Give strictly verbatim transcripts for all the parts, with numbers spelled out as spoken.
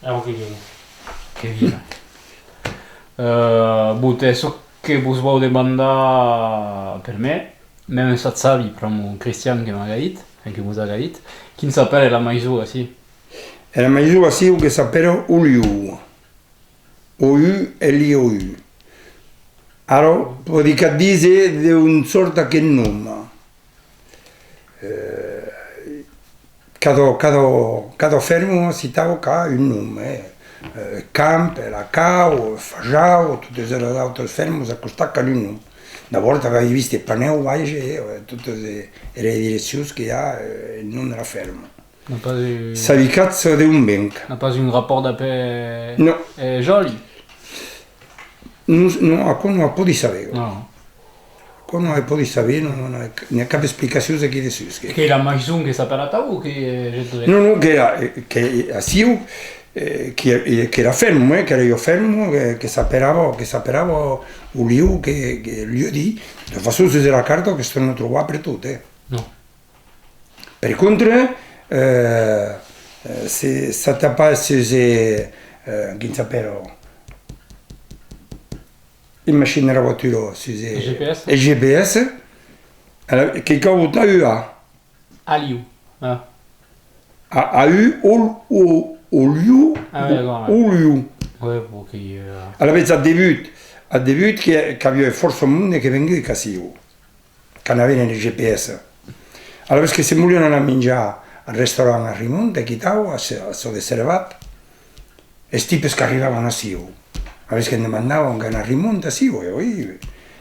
Au que, que vira. Euh, bon, e çò que vos vau demandar per me, mème s'at sabi, pr'amor Cristian que m'aga dit, e que vos aga dit, quin s'apèra la maison ací? E la maison ací, o que s'apèra Oliu. O U L I O U. Ara, pòdi qu'at díser de on sòrt aqueth nom. Eh, cada, cada, cada fèrma citava qu'a un nom, eh. Eh, Camp, era Cau, Fajau, totes eras autas fèrmas a costat qu'an un nom. D'abòrd, avèi vist Panèu, Bages, eh, totes, eh, eras direccions que i a, eh, eth nom dera fèrma. N'a pas un... Sabi cap de on venc. N'a pas un rapòrt dab, eh... Non. Eh, jòli. Non, non, aquò non a pòdi saber. Non. Aquò non a pòdi saber, non, non, non, n'i a cap explicacion aquí dessús. Que... Qu'ei la maison que s'apèra atau o que, eh, je te... Non, non, qu'ei, eh, qu'ei aciu, eh, que, eh, qu'era fèrma, eh, qu'era ua fèrma, que, que s'aperava, que s'aperava Oliu, que, que lieu dit. De façon, sus era carta, que's torna trobar pertot, eh. Non. Per contra, eh, eh, se, s'at tapatz sus, eh, eh, quin s'apèra? Eth machin dera voatura, sus, eh, eth G P S? Eth G P S, ala, que cau botar ua A. Aliu. Ah. A, A U, ol, o, oliu, ah, ouais, d'accord, ouais. Oliu. Ouais, bon, que, euh... Alavetz, ath debut, ath debut, que, qu'aviá fòrça monde que venguec aciu. Qu'anàvem en G P S. Alavetz que se volián anar minjar al restaurant a Rimont, aquí tau, a çò, a çò de Servat, es tipes qu'arribavan aciu. Alavetz que'm demandavan: qu'anatz a Rimont aciu? E oui,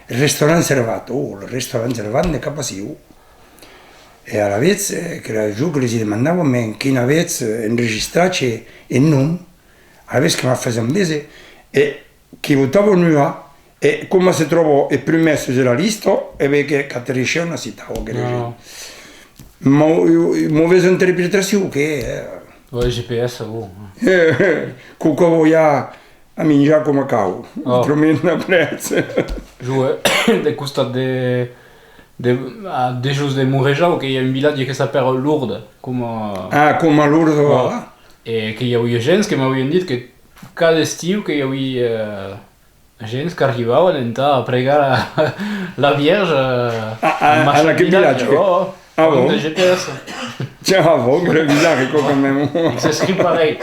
restaurant Servat. Oh, le restaurant Servat n'ei cap aciu. E alavetz, eh, qu'èra jo que les i demandava: mès quin avetz, eh, enregistrat eth nom? Alavetz que m'ac fasián véser. E qu'i botavan ua A, e coma se tròba eth prumèr sus era lista, e ben que, qu'aterrishián ací tau aquera gent. Mau-, mauvaise interpretacion que, eh. Ouais, G P S, bon. Quauque vòu ja a minjar coma cau. Autrament, après. Jo, eh, de costat de, de, a dejós de Morejau, que i a un vilatge que s'apèra Lourdes, coma... Ah, coma Lourdes, voilà. E que i auie gents que m'auien dit que cada estiu que i auie, eh, gents qu'arribavan entà pregar la, la Vierge, eh, a, a, en aqueth vilatge. Oh, oh. Ah bon? De G P S. Tiens, ah bon, qu'èra bizarre, aquò, quand même. E s'escriu parelh,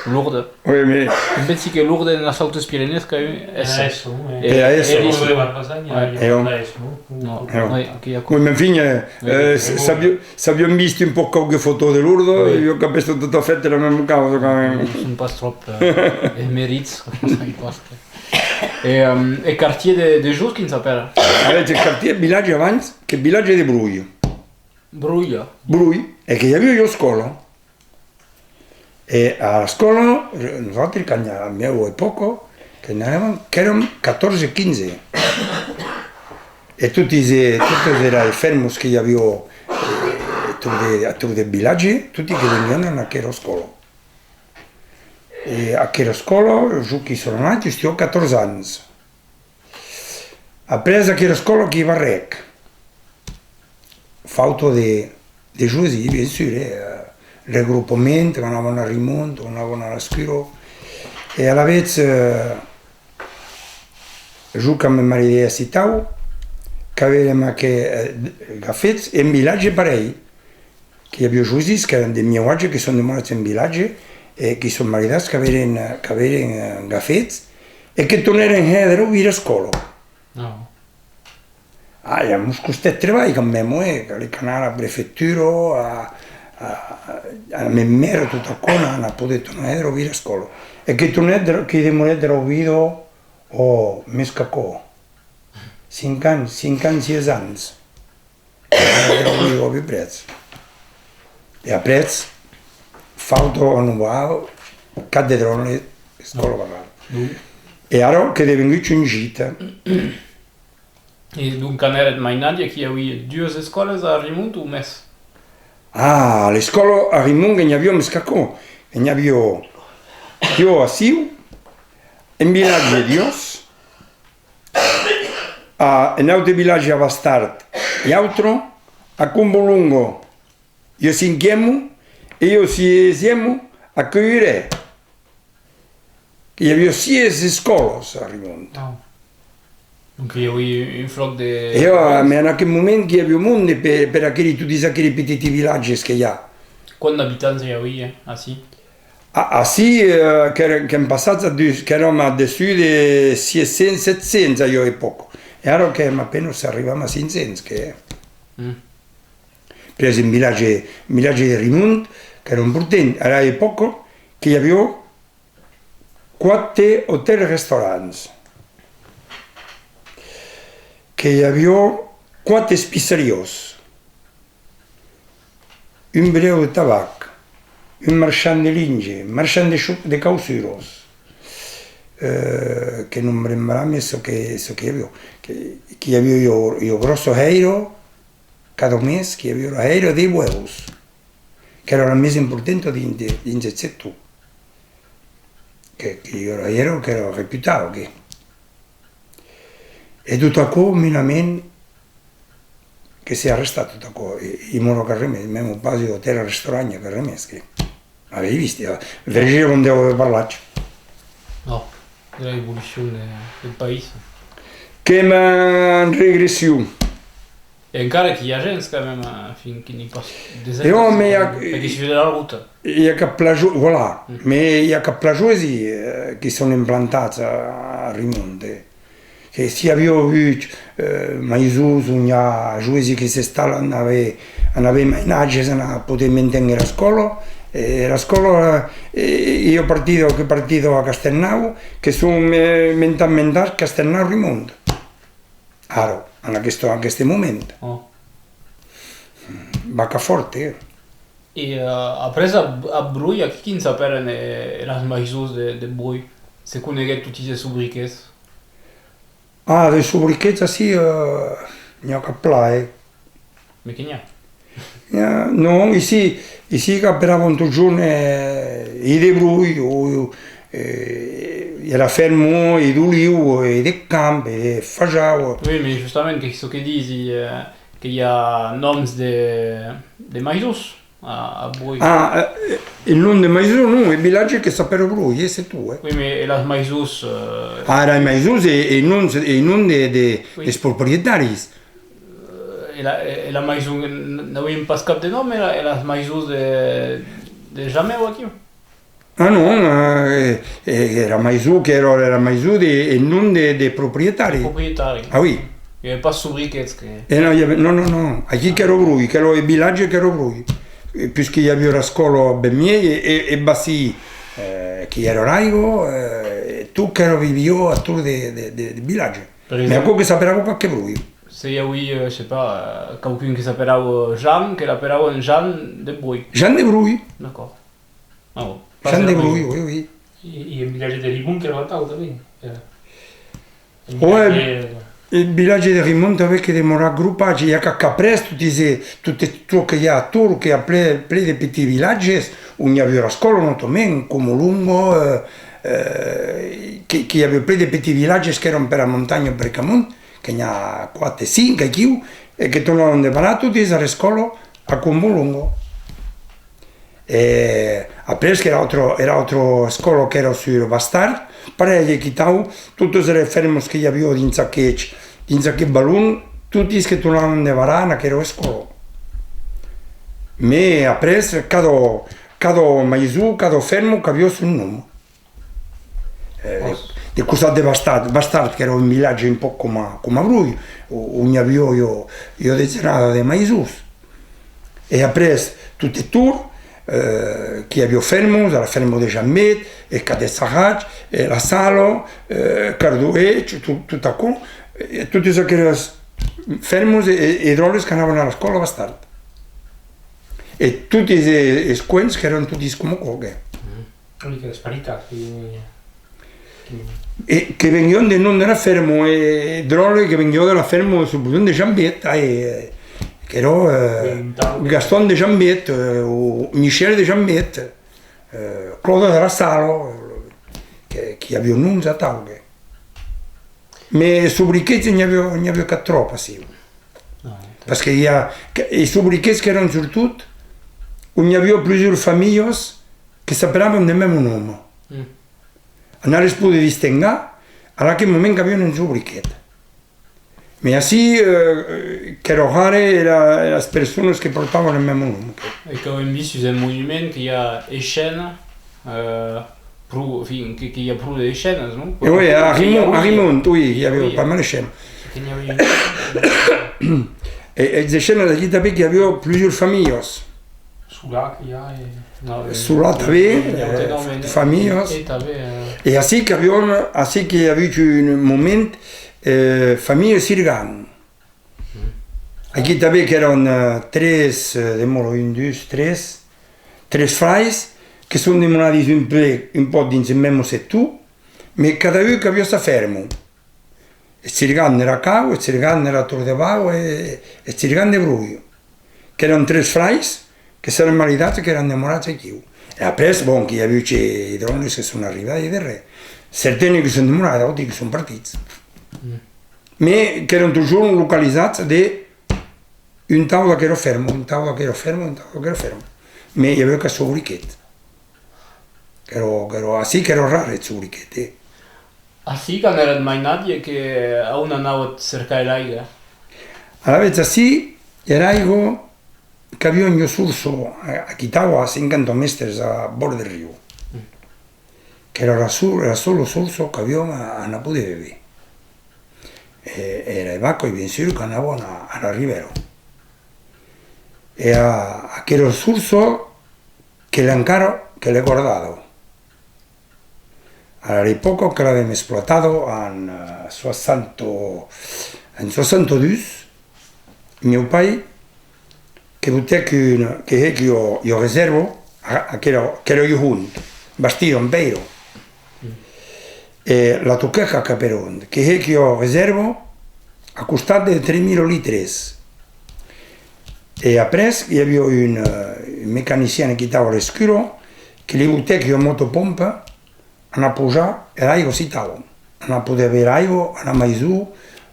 Lourdes. Oui, mais... Pensi que Lourdes enas Autas Pirenèas qu'a un S. E, e Lourdes de Barbasan, i a, i a pas S, non? Non. Oui, mès enfin, eh, eh, s'aviam vist un pauc quauque fòto de Lourdes, jo cap estat tot a fèt era mèma causa, quand même. Son pas tròp, eh, emerits, sabi pas. E, ehm, eth quartièr de, dejós, quin s'apèra? Alavetz, eth quartièr, vilatge abans, qu'eth vilatge de Brolha. Brolha? Brolha, e que i aviá ua escòla. E a l'escòla, nosautres, quan, a mèua epòca, que n'anàvem, qu'èram catorze, quinze. E totis, e totes eras fèrmas que i aviá, eh, a torn de, a torn deth vilatge, toti que venián en aquera escòla. E aquera escòla, jo qu'i soi anat, jusqu'aus catorze ans. Après aquera escòla qu'i barrèc. Fauta de, de josi, bien sûr, eh, regropament, qu'anavan a Rimont, qu'anavan a l'Escura. E alavetz, eh, jo, quand me maridèi ací tau, qu'avèrem aqueth, eh, gafets, en vilatge parelh. Que i aviá josis qu'èran de mieu atge, que son demorats en vilatge, e que son maridats, qu'avèren, qu'avèren, eh, gafets, e que tornèren hèr dera via escòla. Ah, e mos costèc trebalh, quand même, eh, calec anar a la prefectura, a, a, a la mèra, tot aquò, entà, entà poder tornar hèr dera via escòla. E que tornèc, que demorèc dera vida, ò, mès qu'aquò, cinc ans, cinc ans, sies ans. Dròlle, a peu près. E après, fauta a Novau, cap de dròlle, escòla barrada. E ara qu'ei devengut un gite. E donc, quand èretz mainatge, qu'i auie duas escòlas a Rimont o mès? Ah, l'escòla a Rimont que n'i aviá mès qu'aquò. Que n'i aviá ua aciu, en vilatge duas, a, en aute vilatge a Bastart, e autra, a Combolonga, ua cinquièma, e ua siesièma a Queurè. I aviá sièis escòlas a Rimont. Ah. Donc i aviá un flòc de... E, ò, mès en aquel moment que i aviá monde per, per aqueli, totis aqueli petiti vilatges que i a. Quant d'abitants i aviá ací? A, ací, eh, qu'èr-, qu'èm passats a dus, qu'èram a dessús de sièis cents, sèt cents a ua epòca. E ara qu'èm a pena, s'arribam a cinc cents, que... Mm. Après, un vilatge, un vilatge de Rimont, qu'èra important. A l'epòca, que i aviá quate otèls-restaurants, que i aviá quate espiçariás, un brèu de tabac, un marchand de linge, un marchand de cho-, de caussuras, eh, que non me brembe mai çò que, çò que i aviá, que, que i aviá ua, ua gròssa hèira, cada mes, que i aviá era hèira de bueus, qu'èra la mès importanta dins, de, dins eth sector. Que, que i aviá era hèira qu'èra reputada, que. E tot aquò, minament, que s'ei arrestat tot aquò, e, e i mòra qu'arren mès, mèma pas ua otèla restaurant, i a qu'arren mès, que. Avètz vist, eh, Vergèr, on deu aver parlat. Ò, de l'evolucion de, deth país. Qu'èm en regression. E encara que i a gents, quand même, enfin, que n'i pas de... E ò, mès i a, perque s'i vede la rota. I a cap plan jo-, voilà, mès i a cap plan joesi, eh, que son implantats a, a Rimont, eh. Que s'i aviá avut, eh, maisons on i a joesi que s'instalan, an aver, an aver mainatges, an a poder manténguer era escòla, e era escòla, eh, e, e ua partida, que partida a Castèlnau, que son, eh, mentant, mentant Castèlnau Rimont. Ara, en aqueste, en aqueste moment. Ò. Vaca fòrta, eh. E, eh, après, a, a Brolh, aquí quin s'apèran, eh, eras maisons de, de Brolh? Se coneguèt totis es sobriquets? Ah, de sobriquets ací, eh, n'i a cap plan, eh. Mès que n'i a. Eh, non, ici, ici qu'aperavan totjorn, eh, i de Brolh, o, eh, i era Fèrma, i d'Oliu, i de Camp, i de Fajau. Oui, mès justament, qu'ei çò que disi, eh, que i a nòms de, de maisons a, a Brolh. Ah, eh, eth nom de maison, non, eth vilatge que s'apèra Brolh, eh, c'est tout, eh. Oui, mès e las maisons, eh... Ah, eras maisons e, e noms, e nom de, de, oui, des proprietaris. Eh, e la, e, e la maison, n-, n'aviam pas cap de nom, e la, e las maisons de, de Jamèu, aquiu? Ah non, eh, e, e era maison, qu'èra era maison de, en nom de, de proprietari. De proprietari. Ah oui. I avè pas sobriquets que... E non, i avè, non, non, non. Aquí qu'èra Brolh, qu'èra eth vilatge qu'èra Brolh. E puisque i aviá era escòla ben miei, e, e, e bací, eh, que i èra l'aiga, eh, e tot qu'èra viviá a torn de, de, de, de vilatge. Mès aquò que s'aperava pas que Brolh. Se i avè, eh, je sais pas, eh, quauqu'un que s'aperava Jean, que l'aperavan Jean de Brolh. Jean de Brolh. D'accord. Ah bon. Jean de Brolh, oui, oui. E, e en vilatge de Rimont qu'èra atau tanben. Ò, eth vilatge de Rimont tanben que demòra gropat, i a qu'a-, qu'après, tot es, tot es, tot que i a a torn, que i a plen, plen de petits vilatges, on i aviá era escòla, notament, Comolonga, eh, eh, que, que i aviá plen de petits vilatges qu'èran pera montanha, per Camont, que n'i a quate, cinc aquiu, e que tornavan devarar totes ara escòla a Comolonga. E après, qu'era autra, era autra escòla qu'èra sur Bastard, parelh, e quitau, totes eras fèrmas que i aviá dins aqueth, dins aqueth valon, totis que tornavan devarar en aquera escòla. Mès après, cada, cada maison, cada fèrma qu'aviá son nom. Eh, de, de costat de Bastard, Bastard, qu'èra un vilatge un pauc coma, coma Brolh, o-, on i aviá ua, ua desenada de maisons. E après, tot eth torn, eh, qu'i aviá fèrmas, era fèrma de Jambet, e Cadèth Sarratz, e La Sala, eh, Cardoèch, tot, tot aquò, e totes aqueras fèrmas e, e, e dròlles qu'anavan ara escòla a Bastard. E totes e-, es coens qu'èran totis coma aquò, que. Oui, qu'èra esparitat, que... E que venguián de nom dera fèrma, e dròlle que venguiá dera fèrma, suposam, de Jambet, ai, eh, qu'èra, eh, Gaston de Jambet, eh, o Michel de Jambet, eh, Claude de La Sala, que, qu'i aviá noms atau, que. Mès sobriquets n'i aviá, n'i aviá cap tròp ací. Parce que i a, que, es sobriquets qu'èran surtot on i aviá plusurs familhas que s'aperavan de mèma nom. Mm. N'aretz poder distingar, a aquel moment qu'avián un sobriquet. Mès ací, eh, qu'èra rare era, eras personas que portavan eth mème nom. E qu'avem vist sus un monument que i a Echena, eh, pro, enfin, que, que i a pro de Echenas, non? E oui, a Rimont, a Rimont, oui, i aviá pas mal Echena. Que n'i aviá. E, e es Echenas, aquí tanben que i aviá plusieurs familhas. Solà que i a, e, non, e Solà tanben, eh, familhas. E tanben, eh. E ací qu'avián, ací que i a avut un moment, eh, familha Sirgan. Aquí tanben qu'èran, eh, tres, eh, demòra un, dus, tres, tres frairs que son demorats un pè, un pòc dins eth mème sector, mès cada un qu'aviá sa fèrma. Eth Sirgan dera Cau, eth Sirgan dera Tor de Vau e eth Sirgan de Brolh. Qu'èran tres frairs que s'èran maridats e qu'èran demorats aquiu. E après, bon, que i a avut es dròlles que son arribats e de res. Certani que son demorats, d'auti que son partits. Mès qu'èran totjorn localizats de un tau d'aquera fèrma, un tau d'aquera fèrma, un tau d'aquera fèrma. Mès i aviá qu'eth sobriquet. Qu'èra, qu'èra, ací qu'èra rare eth sobriquet, eh. Ací, quand èratz mainatge, que, a on anàuetz cercar era aiga? Alavetz, ací, era aiga, qu'aviá ua sorsa, a, aquí tau, a cinquanta mètres a bòrd de riu. Qu'èra era so-, era sola sorsa qu'avián a, a anar poder béver. E, e eras vacas, bien sûr, qu'anavan a, ara ribèra. E a, aquera sorsa, que l'è encara, que l'è guardada. A l'epòca que l'avem exploitada en, eh, soixante, en soixante-douze, mieu pair que botèc un, que hec ua, ua resèrva, a, a, qu'èra, qu'èra ua hont, bastida en pèira. E la toquèc a cap era hont, que hec ua resèrva a costat de tres mila litres. E après, i aviá un, eh, un mecanician aquí tau a l'escura, que li botèc ua motopompa, anar posar era aiga citau, anar poder béver aiga, anar maison,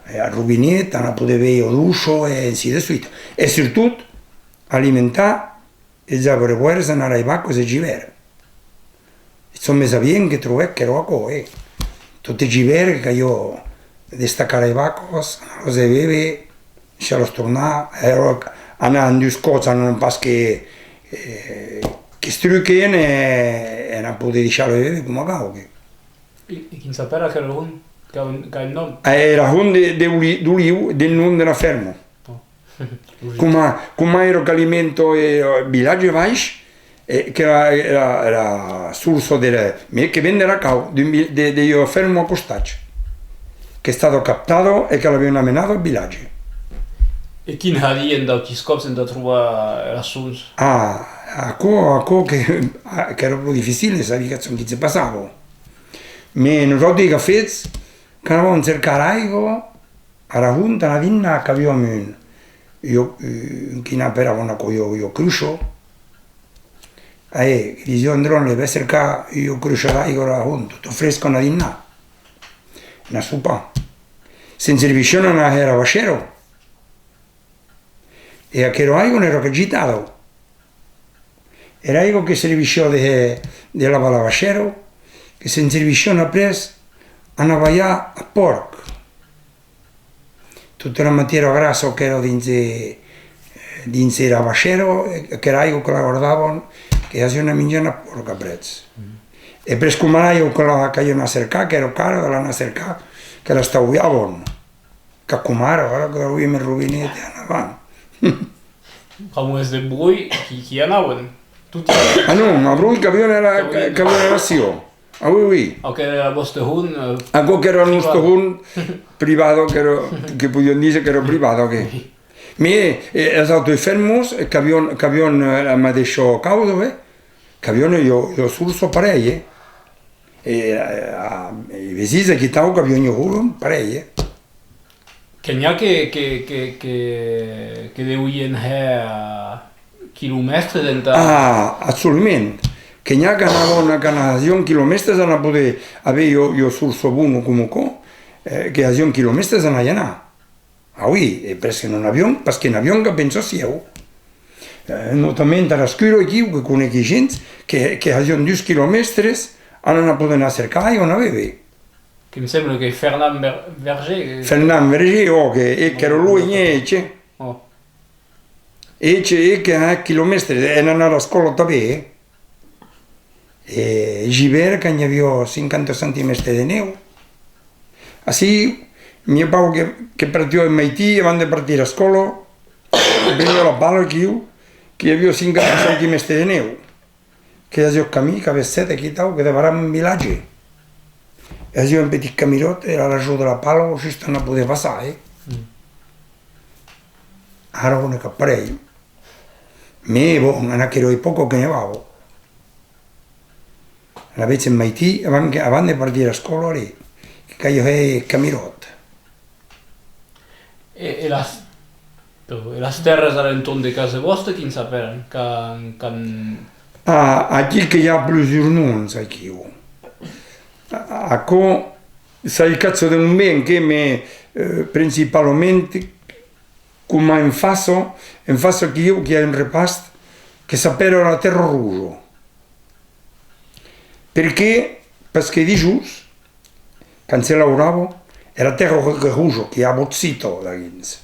eh, al robinet, anar poder béver eau douce, e ainsi de suite. E surtot, alimentar es abreuèrs, anar ai vacas eth ivèrn. Eth sòn mès avient que trobèc qu'èra aquò, eh. Tot eth ivèrn que caliá destacar ai vacas, anar-las hèr béver, deishar-las tornar, e ara anar en dus còps, a non pas que, eh, que's truquen e, e anar poder deishar-las béver coma cau, que. E, e quin s'apèra aquera hont? Qu'a un, qu'a un nom? Era hont de, de Oli-, d'Oliu, del nom de la fèrma. Oh. Coma, coma era qu'alimenta, eh, vilatge baish, eh, qu'era, era, era sorsa dera, mès que ven dera Cau, d'un vi-, de, de ua fèrma a costat, qu'estava captada e que l'avián amenada al vilatge. E quin hadien d'autis còps entà trobar eras hons? Ah, aquò, aquò que, qu'èra pro dificil de saber qué, quin se passava. Mès nosauti, qu'avem fach, qu'anàvem cercar aiga, ara hont, anar dinnar, qu'aviam un, ua, un, quin aperavan aquò, ua, ua crucha. E que disiá un dròlle: vè cercar ua crucha d'aiga ara hont, tota fresca, anar dinnar, anar sopar. Se'n servissián anar hèr era vaishèra. E aquera aiga n'èra cap gitada. Era aiga que servissiá de, de lavar la vaishèra, que se'n servissián après anar balhar ath pòrc. Tota era matièra grassa qu'èra dins de, dins era vaishèra, aquera aiga que la guardavan, que hasián a minjar ath pòrc après. E après, coma l'aiga que la, caliá anar cercar, qu'èra cara de l'anar cercar, que l'estauviavan. Qu'a coma ara, ara que abrolhem eth robinet e anam. Pr'amor es de Brolh, qu'i, qu'i anauen? Toti. Ah non, a Brolh qu'avián era, qu'avián era siá. Ah oui, oui. Aquò qu'èra era vòsta hont, eh, aquò qu'èra la nòsta hont privada, qu'èra, que podiam díser qu'èra privada, que. Mès, eh, es autas fèrmas, eh, qu'avián, qu'avián, eh, la madeisha causa, eh, qu'avián ua, ua sorsa parelha, eh. E, eh, a, es vesins aquí tau qu'avián ua hont parelha, eh. Que n'i a que, que, que, que, que deuien hèr, eh, quilomèstres entà. Ah, absolument. Que n'i a qu'anavan, que hasián quilomèstres entà poder aver ua, ua sorsa bona coma aquò, eh, que hasián quilomèstres entà i anar. Ah oui, e presque non avián, pas que n'avián cap en çò sieu. Eh, notament ara escura aquiu, que conequi gents, que, que hasián dus quilomèstres Ara n'a podut anar cercar aiga, n'a bever. Que me sembla que Fernand Ver-, Verger, que Fernand Verger, ò, que, e qu'èra luenh, e, che. Ò. E che, e que a quilomèstres, e n'anava a escòla tanben, e. E Gibert, quand i aviá cinquanta centimèstres de nèu. Ací, mieu paur que, que partiá un maitin, avant de partir a escòla, preniá la pala, aquiu, que i aviá cinquanta centimèstres de nèu. Que hasiá eth camin, qu'avè set aquí, tau, que davarà mon vilatge. E hasiá un petit caminòt, e la largor de la pala, just entà poder passar, e. Ara, on cap parelh. Mès, bon, en aquera epòca que nevava. Alavetz, un maitin, avant que, avant de partir a escòla, allez, que caliá hèr eth caminòt. E, e las, perdon, e las tèrras a l'entorn de casa vòsta, quin s'apèran? Can, can... Ah, aquí que i a plusieurs noms, aquiu. A-, aquò, sai cap d'ont ven, que, mès, eh, principalament, coma en faça, en faça aquiu, que i a un repast que s'apèra la Tèrra Roja. Perqué? Parce que dijòus, quand se laurava, era tèrra que roja, que i a bauxita dins.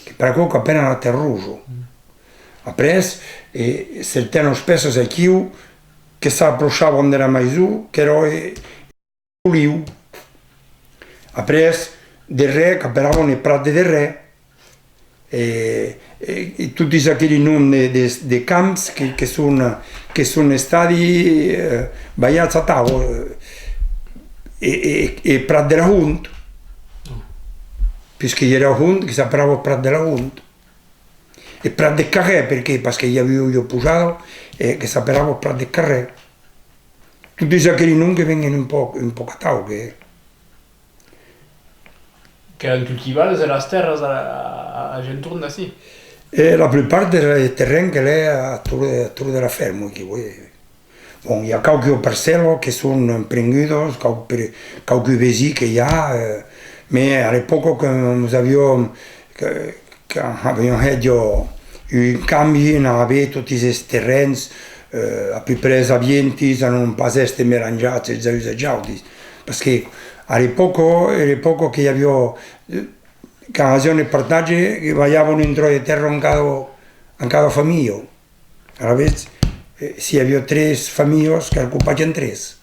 Que per aquò qu'apèran la Tèrra Roja. Après, e certanas pèças aquiu que s'aprochavan de la maison, qu'èra, e, Oliu. Après, derrèr, qu'aperavan eth prat de derrèr. E, e, e totis aqueri noms de, de, de camps que, que son, que son estadi, eh, balhats atau, eh, e, e, e prat de la Hont, puisque i era Hont, que s'aperava prat de la Hont. E prat de Carrèr, perqué? Parce que i aviá ua pujada, e que s'aperava prat de Carrèr. Totis aqueri noms que venguen un pauc, un pauc atau, que... Qu'èran cultivadas, e las tèrras a, a, a, a l'entorn d'ací? E la plupart èra eth terren que l'è a torn, a torn de la fèrma, que voi. Bon, i a quauqua parcèla que son prengudas, quauqu-, quauqui vesins que i a, eh, mès a l'epòca que nos aviam, que, quand aviam hèt jo un cambi, anava aver totis es terrens, eh, a peu près avientis, a non pas èster melanjats es uns es autis. Parce que a l'epòca, a l'epòca que i aviá, eh, quand hasiam eth partatge, que balhavan un tròç de tèrra en cada, en cada familha. Alavetz, eh, s'i aviá tres familhas, qu'èra copat en tres.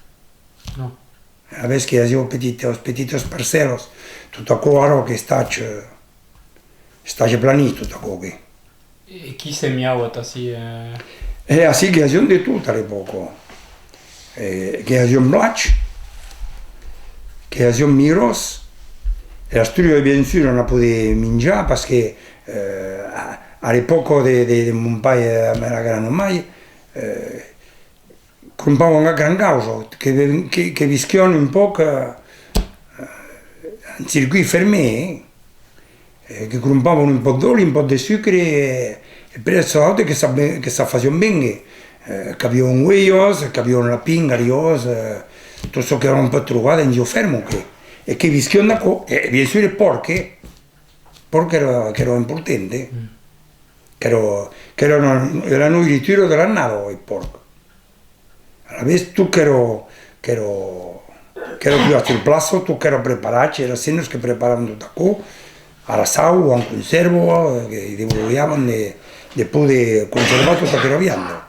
Alavetz que i aviá petitas, petitas parcèlas. Tot aquò ara qu'estàs, eh, estàs aplanit, tot aquò que. E qui semiava ací, eh? E ací que hasiam de tot a l'epòca. Eh, que hasiam blat, que hasiam miras, e las truas, bien sûr, anava poder minjar, parce que, eh, a, a l'epòca de, de, de mon pair e de ma grand-mair, eh, crompavan cap gran causa, que, que, que visquián un pauc, eh, en circuit fermé, eh. Eh, que crompavan un pauc d'òli, un pauc de sucre, e, e per çò d'aute que s'a, que s'a fasián vénguer. Eh, qu'avián oelhas, qu'avián lapin, gariòs, eh, tot çò que vam pas trobar dens ua fèrma, que, e que visquián d'aquò. E, e bien sûr, eth pòrc, eh. Pòrc qu'èra, qu'èra important, eh. Qu'èra, qu'èra era, era noiritura de l'annada, eth pòrc. Alavetz, tot qu'èra, qu'èra, qu'èra cuat sur plaça, tot qu'èra preparat, eras hemnas que preparavan tot aquò, a la sau o en consèrva, eh, que se debrolhavan de, de poder conservar tota aquera vianda.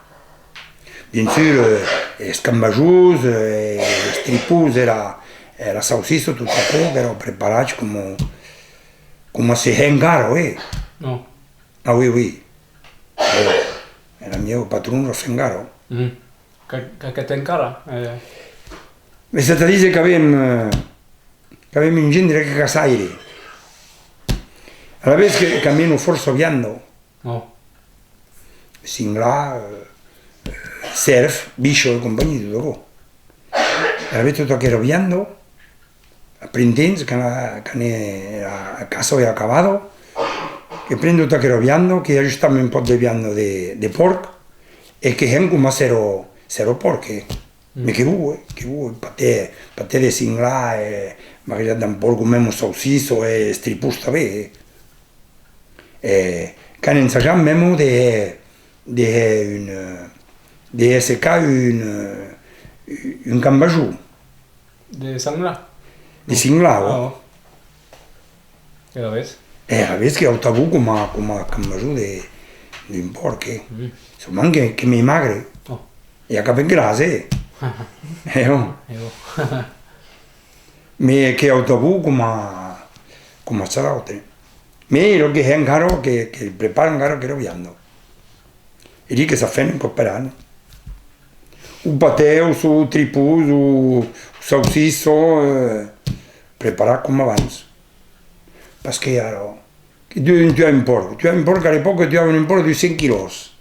Bien sûr, eh, es cambajons, eh, es tripons, era, era saucissa, tot aquò qu'èra preparat coma, coma se hè encara, eh. Non. Ah oui, oui. Eh, era mieu patron lo fè encara. Mm. Qu'a-, qu'aqueth encara, eh. Mès c'est-à-dire qu'avem, eh, qu'avem un gendre qu'ei caçaire. Alavetz que, qu'amena fòrça vianda. Oh. Senglar, eh, eh, sèrf, bicha e companhia, tot aquò. Alavetz tota aquera vianda, a printemps, quand la, quand la, la caça ei acabada, que pren tota aquera vianda, que ajustam un pauc de vianda de, de pòrc, e que hèm coma s'èra, s'èra pòrc, eh. Mm. Mès que bon, eh, que bon, eh, patè, patè de senglar, eh, barrejat damb pòrc, o mèma saucissa, eh, es tripons tanben, eh. E qu'an ensajat mèma de, de hèr un, de hèr secar un, un cambajon. De senglar? De senglar, ò. E alavetz? E alavetz que autavon coma, coma cambajon de, d'un pòrc, eh. Solament que, que mei magre. E a cap en gras, eh. E ò. Mès que autavon coma, coma chas autres. Mès lo que hè encara, que, que prepara encara aquera vianda. E dic que sa fèm un còp per an. O patèus, o tripons, o, o saucissas, eh, preparat coma abans. Parce que ara, que tu, tuar un pòrc, tuar un pòrc, a l'epòca tuavan un pòrc de cent quilòs.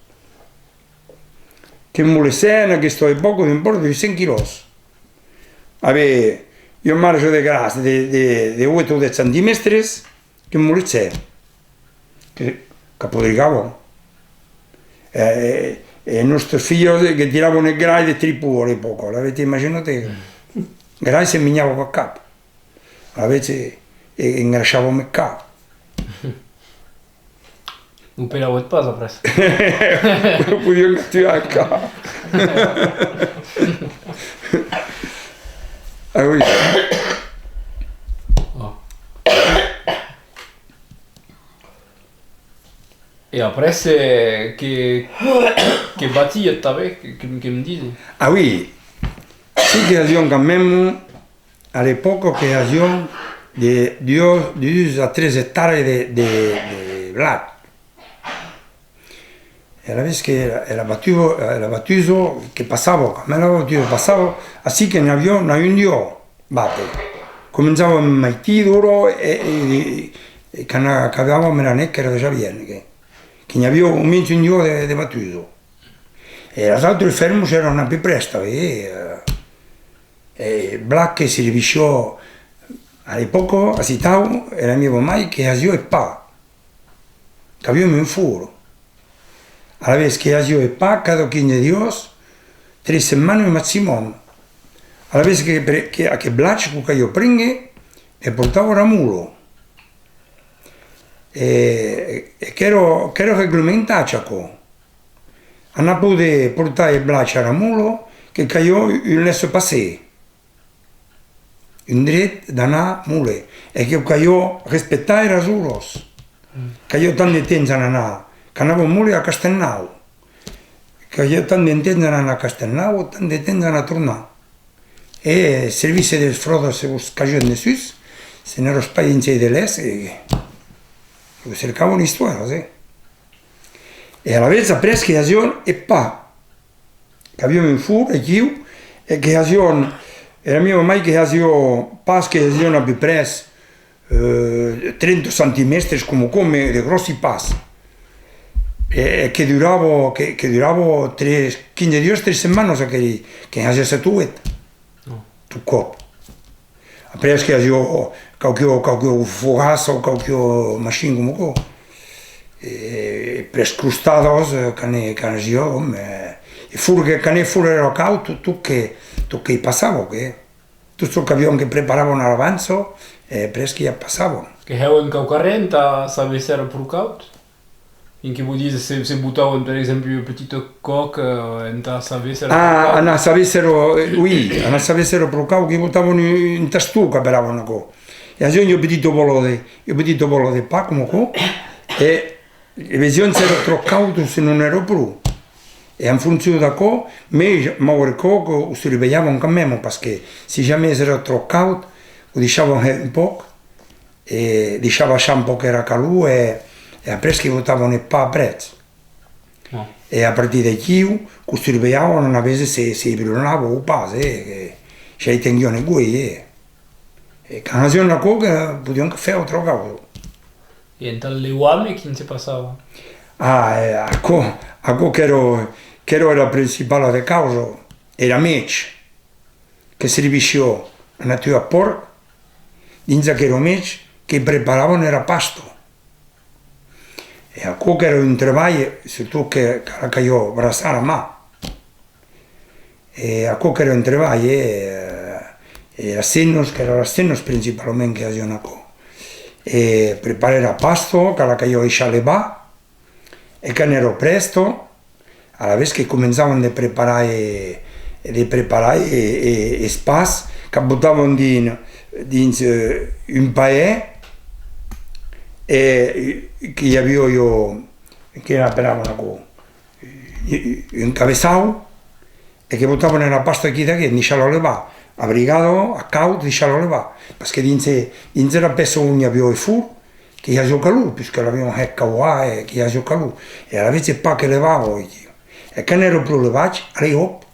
Que molessèn en aquesta epòca un pòrc de cent quilòs. Aviá un marge de gras de, de, de uèch o dètz centimèstres, que molessèn, que, que podrigavan. E, e, e nòstres filhos que tiravan eth gras de tripon a l'epòca, alavetz, imagina-te, gras se minhava cap cap. Alavetz, e, e engraissavam eth cap. Lo pelavan pas après. Lo podián tuar encara. Ah oui. E après, eh, que, que batiá tanben, que, que, que me dise. Ah oui. Si que aviam quand même, a l'epòca que aviam de duas, duas a tres ectaras de, de, de blat. E alavetz que era, era batusa, era batusa que passava, quand la batusa passava, ací que n'aviam, n'a un dia bàter. Començava un maitin d'ora e, e, e quand acabava mèra net qu'èra dejà bien, que, que n'i aviá au mens un dia de, de batusa. E las autras fèrmas èran a peu près tanben, eh, e blat que servissiá a l'epòca, ací tau, era mieva mair que hasiá eth pan. Qu'aviam un forn. Alavetz que hasiá eth pan cada quinze dias, tres setmanas maximum. Alavetz que, que aqueth blat que caliá prénguer, e portava ara mola. E, e qu'èra, qu'èra reglementat aquò. Entà poder portar eth blat ara mola, que caliá un laissez-passer. Un dret d'anar mòler, e que caliá respectar eras oras. Caliá tant de temps entà anar, qu'anava mòler a Castelnau. Caliá tant de temps entà anar a Castelnau, tant de temps entà tornar. E servisse des fròdas se vos cajan dessús, se n'èras pas dins eth delai, e, e vos cercavan istòrias, eh. E alavetz après que hasián eth pan. Qu'aviam un forn aquiu, e que hasián, era mieva mair que hasiá pans que hasián a peu près, eh, trenta centimèstres coma aquò, mès de gròssi pans. E, e que durava, que, que durava tres, quinze dias, tres setmanas aqueri, que hasiá sèt o ueit. Tot còp. Après que hasiá quauqui, quauqui fogassa o quauqui machin coma aquò. E après crostadas, eh, quand, quand hasiá, òme, eh, e forn que, quand eth forn èra caud, tot, tot que, tot que i passava, que, tot çò qu'aviam que preparavam a l'avança, e après que i passavam. Que hèvan quauquarren entà saber s'èra pro caud? Fin que vos dise, se, se botavan, per exemple, ua petita còca, eh, entà saber s'èra pro caud. Ah, entà saber s'èra, eh, oui, entà saber s'èra pro caud, que botavan un, un taston, qu'apelavan aquò. E hasián ua petita bòla de, ua petita bòla de pan, coma aquò, e, e vesián s'èra tròp caud o se non èra pro. E en foncion d'aquò, mès, maugrat aquò, que o survelhavan quand même, parce que si jamès èra tròp caud, o deishavan hèr un pauc, e deishar baishar un pauc era calor e, e après que botavan eth pan après. E a partir d'aquiu, que o survelhavan entà véser se, se brunava o pas, eh, que ja i tenguián eth uelh, eh. E quand hasián aquò, que podián fèr autra causa. E entà lheuar-me, quin se passava? Ah, eh, aquò, aquò qu'èra, qu'èra era principala de causa, era mètz. Que servissiá entà tuar pòrc, dins aquera mètz que preparavan era pasta. E aquò qu'èra un trebalh, surtot que, que la caliá braçar a man. E aquò qu'èra un trebalh, eh, e las hemnas, qu'èra las hemnas principalament que hasián aquò. E preparar era pasta, que la caliá deishar levar, e quand èra prèsta, alavetz que començavan de preparar e, e de preparar e, e, es pans qu'ac botavan dins, dins, eh, un paèr, e, eh, que i aviá, jo, que n'apelavan aquò, un cabeçau, e que botavan era pasta aquí d'aquí, en deishar-la levar, abrigada, a caud, deishar-la levar, parce que dins, dins era pèça on i aviá eth forn, que i aviá calor, puisque l'avián hèt cauhar e que i aviá calor, e alavetz eth pan que levava, e que, e quan èra pro levat, allez, hòp,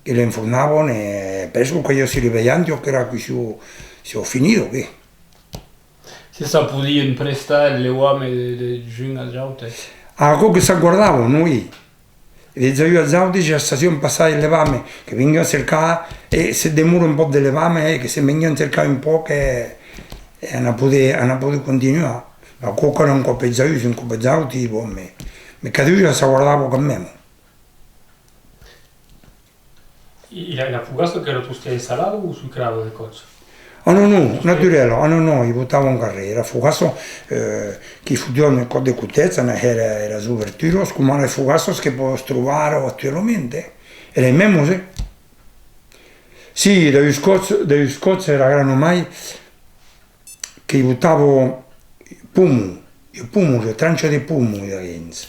que l'enfornavan, e après lo caliá surveilhar, jo, qu'era cuisson siá finida, o qué. Se s'ac podiá emprestar eth leuame de, de un as autes? Aquò que s'ac guardavan, oui. E de un as autes ja sasián passar eth levame, que venián cercar, e se demora un pòc de levame, e que se venián cercar un pòc, e, e anar poder, anar poder continuar. Aquò qu'èra un còp eths uns, un còp eths auti, bon, mès, mès cadun ja s'ac guardava quand même. E, e la, la fogassa qu'èra tostemps salada o sucrada de còps? Ah non, non, naturèla, ah non, non, i botavan encara res. Era fogassa, eh, qu'i fotián un còp de cotèth, anar hèr eras oberturas, coma las fogassas que pòdes trobar ara actualament, eh. E las mèmas, eh. Si, daus còps, daus còps era grana-mair que i botava pomo, ua pomo, ua trancha de pomo, dins.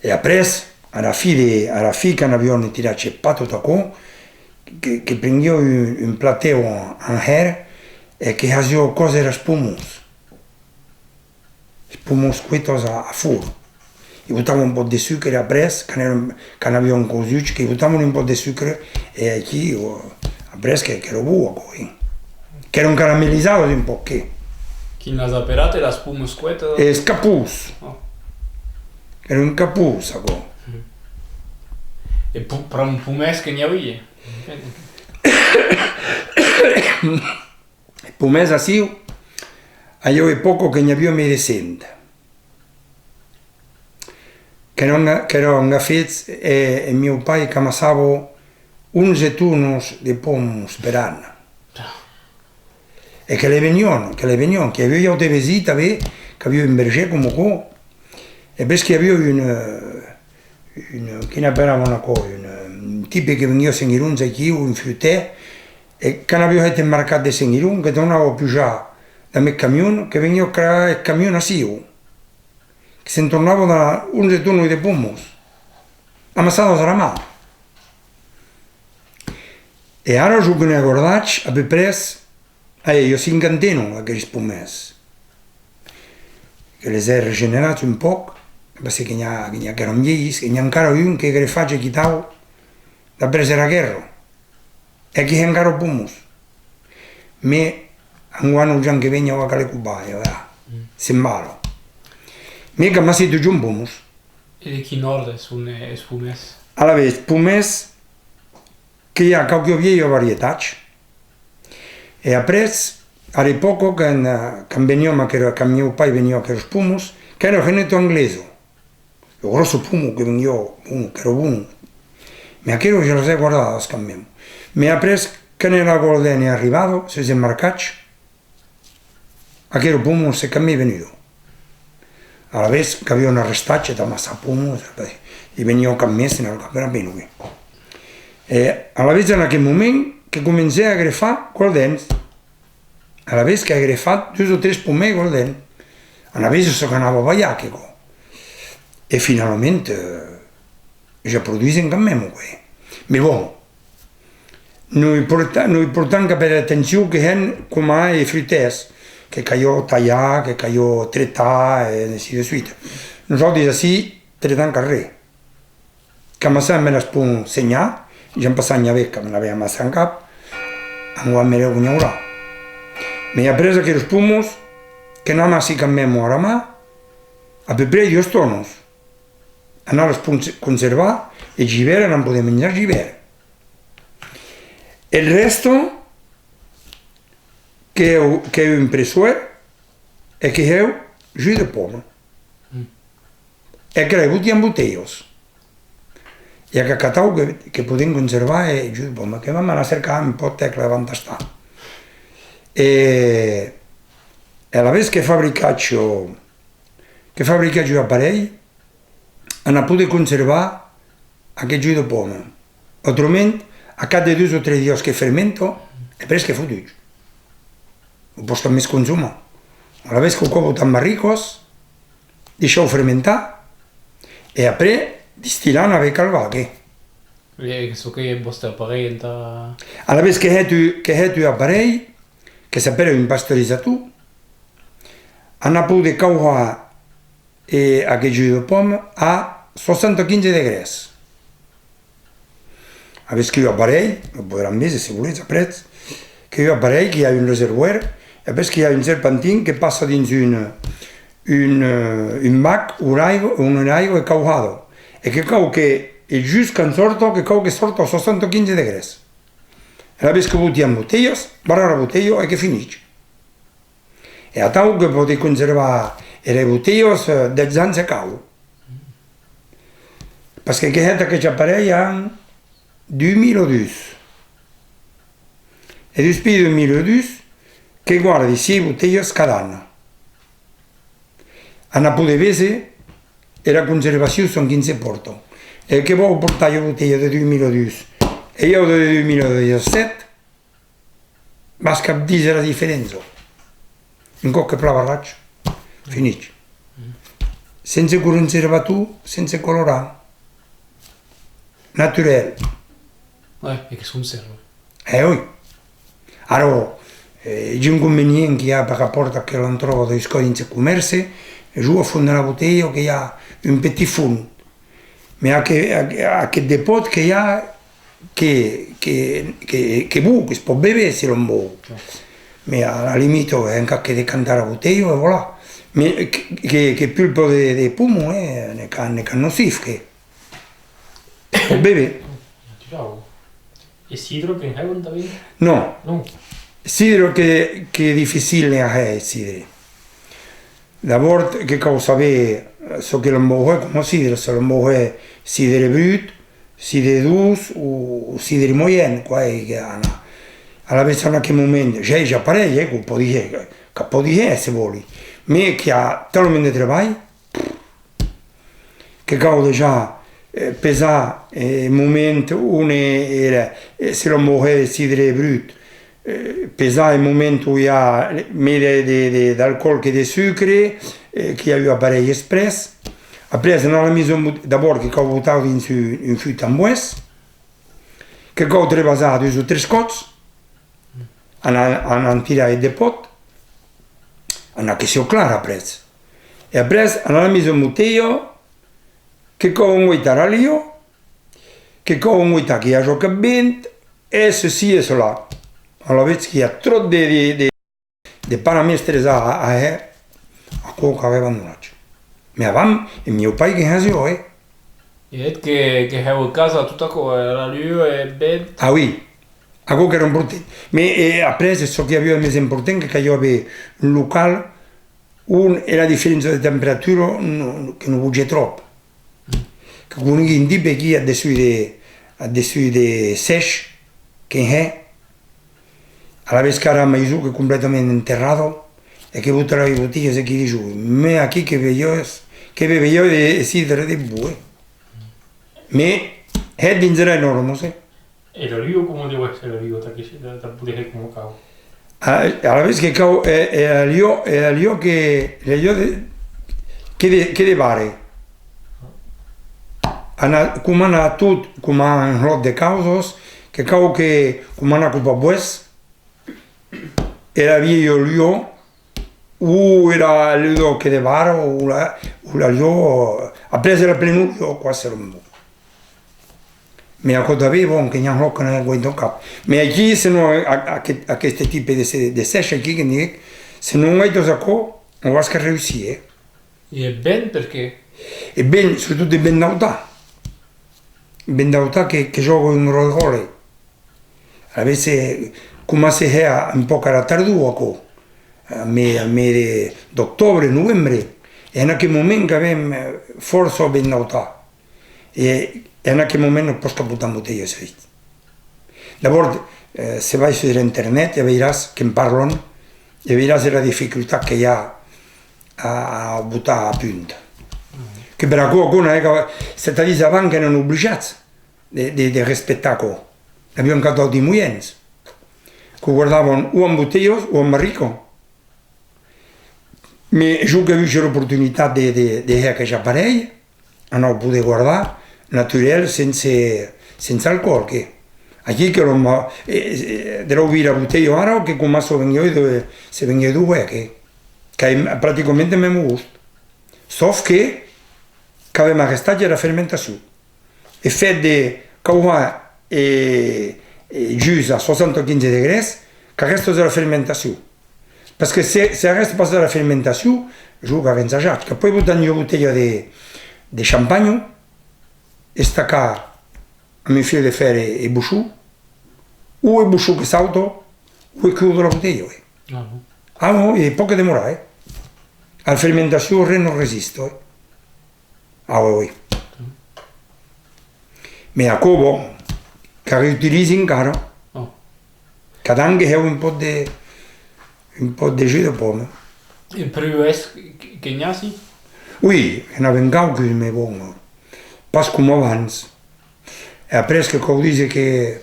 E après, ara fin de, ara fin, quan avián tirat eth pan tot aquò, que, que prenguiá un, un platèu en, en hèr e que hasiá còser eras pomos. Es pomos cuetas a, a forn. I botavan un pòc de sucre après, quan èran, quan avián cosut, que i botavan un pòc de sucre, e aquí, o, après que, qu'èra bon, aquò, eh. Qu'èran caramelizadas un pauc, que. Quin l'as apelat, las pomas cuetas? Es capós. Ah. Èra un capós, aquò. E po-, pr'amor pomèrs que n'i auie? Pomèrs aciu, a ua epòca que n'i aviá mei de cent. Qu'èran, qu'èran gafets, e, e mieu pair qu'amassava onze tonas de pomos per an. E que le venián, que le venián, que i aviá ua auta vesina tanben, qu'aviá un vergèr coma aquò, e ben que i aviá un, un, quin apelavan aquò, un, un tipe que veniá a Sent Gironç aquí, un frutèr, e quan aviá hèt eth mercat de Sent Gironç, que tornava pujar damb eth camion, que veniá cargar eth camion aciu. Que se'n tornava damb onze tonas de pomos, amassadas ara man. E ara, jo que n'ai guardat, a peu près, ai ua cinquantena d'aqueris pomèrs. Que les ai regenerats un pauc, parce que n'i a, que n'i a qu'èran vielhs, e n'i a encara un qu'ei grefat aquí tau, d'après era guèrra. E que hè encara pomos. Mès enguan, lo Jan que ven, ja va caler copar, ja va. Se'n va, ara. Mès qu'amassè totjorn pomos. E de quin òrdre son, eh, es pomèrs? Alavetz, pomèrs, que i a quauqua vielha varietat. E après, ara epòca, quan, eh, quan veniam aquera, quan mieu pair veniá aqueras pomos, qu'èra Geneto Anglesa. Ua gròssa poma que veniá, bon, qu'èra bon. Mès aqueras, jo las ai guardadas quand même. Mès après, quan era Golden ei arribada, sus eth mercat, aquera poma s'ei cap mei venuda. Alavetz qu'avián arrestat eth amassar pomas, e veniá cap mei, se n'anava cap mei, non. E alavetz, en aqueth moment, que comencè a grefar Goldens. Alavetz qu'ai grefat dus o tres pomèrs Golden. Alavetz çò qu'anava balhar, aquò. E finalament, eh, ja produisen quand même, quoi. Mès bon, non i porta-, non i portam cap era atencion que hèn coma es frutèrs, que caliá talhar, que caliá tretar, e ainsi de suite. Nosautis ací tretam cap res. Qu'amassam eras pomas senhar, ja an passat n'i avè que n'avè amassat cap, enguan mereu que n'i aurà. Mès après aqueras pomas, que n'amassi quand même ara man, a peu près duas tonas. Anar las pon-, conservar, e eth ivèrn, anar poder minjar eth ivèrn. Eth rèsta, que hè, que hè un pressuèr, e que hè jus de poma. E que l'ai botit en botelhas. E ac acatau que, que podem conservar eth jus de poma, que vam anar cercar un pòc, tè, que la vam tastar. E, e alavetz que fabricatz, que fabricatz un aparelh, anar poder conservar aqueth jus de pòma. Autrament, a cap de dus o tres dias que fermenta, e après qu'ei fotut. O pòs cap mès consumar. Alavetz que cau botar en barricas, deishar-o fermentar, e après distillar en aver calvat, que. E çò qu'ei eth vòste aparelh entà... Alavetz que hèt u-, que hèt un aparelh que s'apèra un pasteurizator, entà poder cauhar e aqueth jus de pòma a soixante-quinze degrés. Avètz que un aparelh, lo poderam véser se voletz après, que un aparelh que i a un reservoèr, e après que i a un serpentin que passa dins un, un, eh, un bac on aiga, on aiga ei cauhada, e que cau que, e just quand sòrta, que cau que sòrta a soixante-quinze degrés. E alavetz que botam en botelhas, barrar la botelha e que finís. E atau que pòdi conservar era botelha, eh, dètz ans se cau. Parce que, que hèt aqueth aparelh en dus mila dus. E despí dus mila dus, que guardi sièis botelhas cada an. Entà poder véser era conservacion, çò quin se pòrta. E que vau portar ua botelha de dus mila dus e ua de dus mila dètz-e-sèt, Mas cap díser la diferença. Un còp que plan barrat, finís. Sense conservator, sense colorant. Naturèl. Ouais, e que se conserva. Eh oui. Ara, eh, l'inconvenient qu'i a per rapòrt a que l'òm tròba dins quauques comèrci, jo, a fons de la botelha, que i a un petit fons. Mès aqueth, aqueth depòt que i a, que, que, que, que bon, que's pòt béver, se l'òm vòu. Mès a la limita, encara que decantar la botelha, e voilà. Mès que, que, que pulpa de, de poma, eh, ne qu'a, ne qu'a nocif, que. Pòt béver. E cidre, que hèn tanben? Non. Non. Cidre que, que dificil ne hèr, cidre. D'abòrd que cau saber çò que l'òm vòu hèr coma cidre, se l'òm vòu hèr cidre brut, cidre doç o, o cidre moyen, quoi, e que ana, alavetz en aqueth moment, ja, ja pareil, eh, que pòdi hèr, que pòdi hèr, se vòli, mès qu'i a talament de trabalh, que cau dejà, eh, pesar, eh, eth moment on era, eh, se l'òm vòu hèr de cidre brut, eh, pesar eth moment on i a mei de, de, de, d'alcòl que de sucre, eh, qu'i a un aparelh exprès. Après, anar a la mise en bout-, d'abòrd que cau botar dins un, un fut en boès, que cau trebasar dus o tres còps, anar, anar tirar eth depòt, anar que siá clar après. E après, anar a la mise en botelha, que cau engoitar la liò, que cau engoitar que i aja cap vent, e ceci e cela. Alavetz qu'i a tròp de, de, de, de paramèstres a, a hèr, aquò qu'avè abandonat. Mès avant, eth mieu pair que hasiá, eh. E eth que, que hèu casa a tot aquò, eh, la liò e eth vent. Ah oui, aquò qu'èra important. Mès, eh, après, çò qu'i aviá de mès important, que caliá aver un local on era diferéncia de temperatura non, que non botge tròp. Que coneigui un tipe aquí ath dessús de, ath dessús de Sèsh, que hè, alavetz qu'ara maison qu'ei completament enterrada, e que botarà es botelhas e que dijo, mès aquí que beviá, que beviá de, de cidre de bon, eh. Mès hè dins era nòrma, eh. E la liò, coma deu èsser la liò, tà que se, tà, tà poder hèr coma cau? A, alavetz que cau, e, e la liò, e la liò que, la liò de, que de, que de bare. Anar, coma anar tot, coma un hòt de causas, que cau que, coma anar copar boès, era vielha liò, o era liò que de bara, o la, o la liò, après era plenor liò, quoi, se l'òm vòu. Mès aquò tanben, bon, que n'i a hòc que n'aguentan cap. Mès aquí, se non, a, a, aqueth, aqueste tipe de, se, de Sèsh aquí, que diguec, se non gaitas aquò, non vas cap reussir, eh. E eth vent, perqué? Eth vent, surtot eth vent d'autan. Vent d'autan que, que jòga un ròtle. Alavetz, eh, coma se hè un pauc ara tardor, aquò. Al mes, al mes de, d'octòbre, novembre. E en aqueth moment qu'avem, eh, fòrça vent d'autan. E, e en aqueth moment non pòs cap botar en botelha, se ditz. D'abòrd, eh, se vai sus internet e veiràs que'n parlan, e veiràs era dificultat que i a a, a botar a punt. Que per aquò, aquò, non hè que, c'est-à-dire, avant qu'èran oblijats. de, de, de respectar aquò. N'avián cap d'auti moiens. Que guardavan o en botelhas o en barrica. Mès jo qu'aguèsse l'oportunitat de, de, de hèr aqueth aparelh, anau poder guardar naturèl, sense, sense alcoòl, que. Aquí que l'òm, eh, eh, de l'au vira botelha ara, que coma se venguèu de, se venguèu de hèr, que, qu'a practicament eth mème gost. Sauf que, qu'avem arrestat era fermentacion. Eth fèt de cauhar, eh, eh, jus a soixante-quinze degrés, qu'arrèstas era fermentacion. Parce que se, se arrèstas pas era fermentacion, jo qu'avè ensajat, que pòi botar en ua botelha de, de champagne, estacar amb un fil de fèr e, e bochon, o e bochon que sauta, o e clor de la botelha, eh. Ah bon? Ah non, e pòt que demorar, eh. A la fermentacion, ren non resista, eh. Ah, oui, oui. Mès aquò, bon, que reutilizi encara. Oh. Cada an que hèu un pòt de, un pòt de jus de poma. E pruès que, que n'i a, si? Oui, que n'avem quauques, mès bon, pas coma abans. E après que cau díser que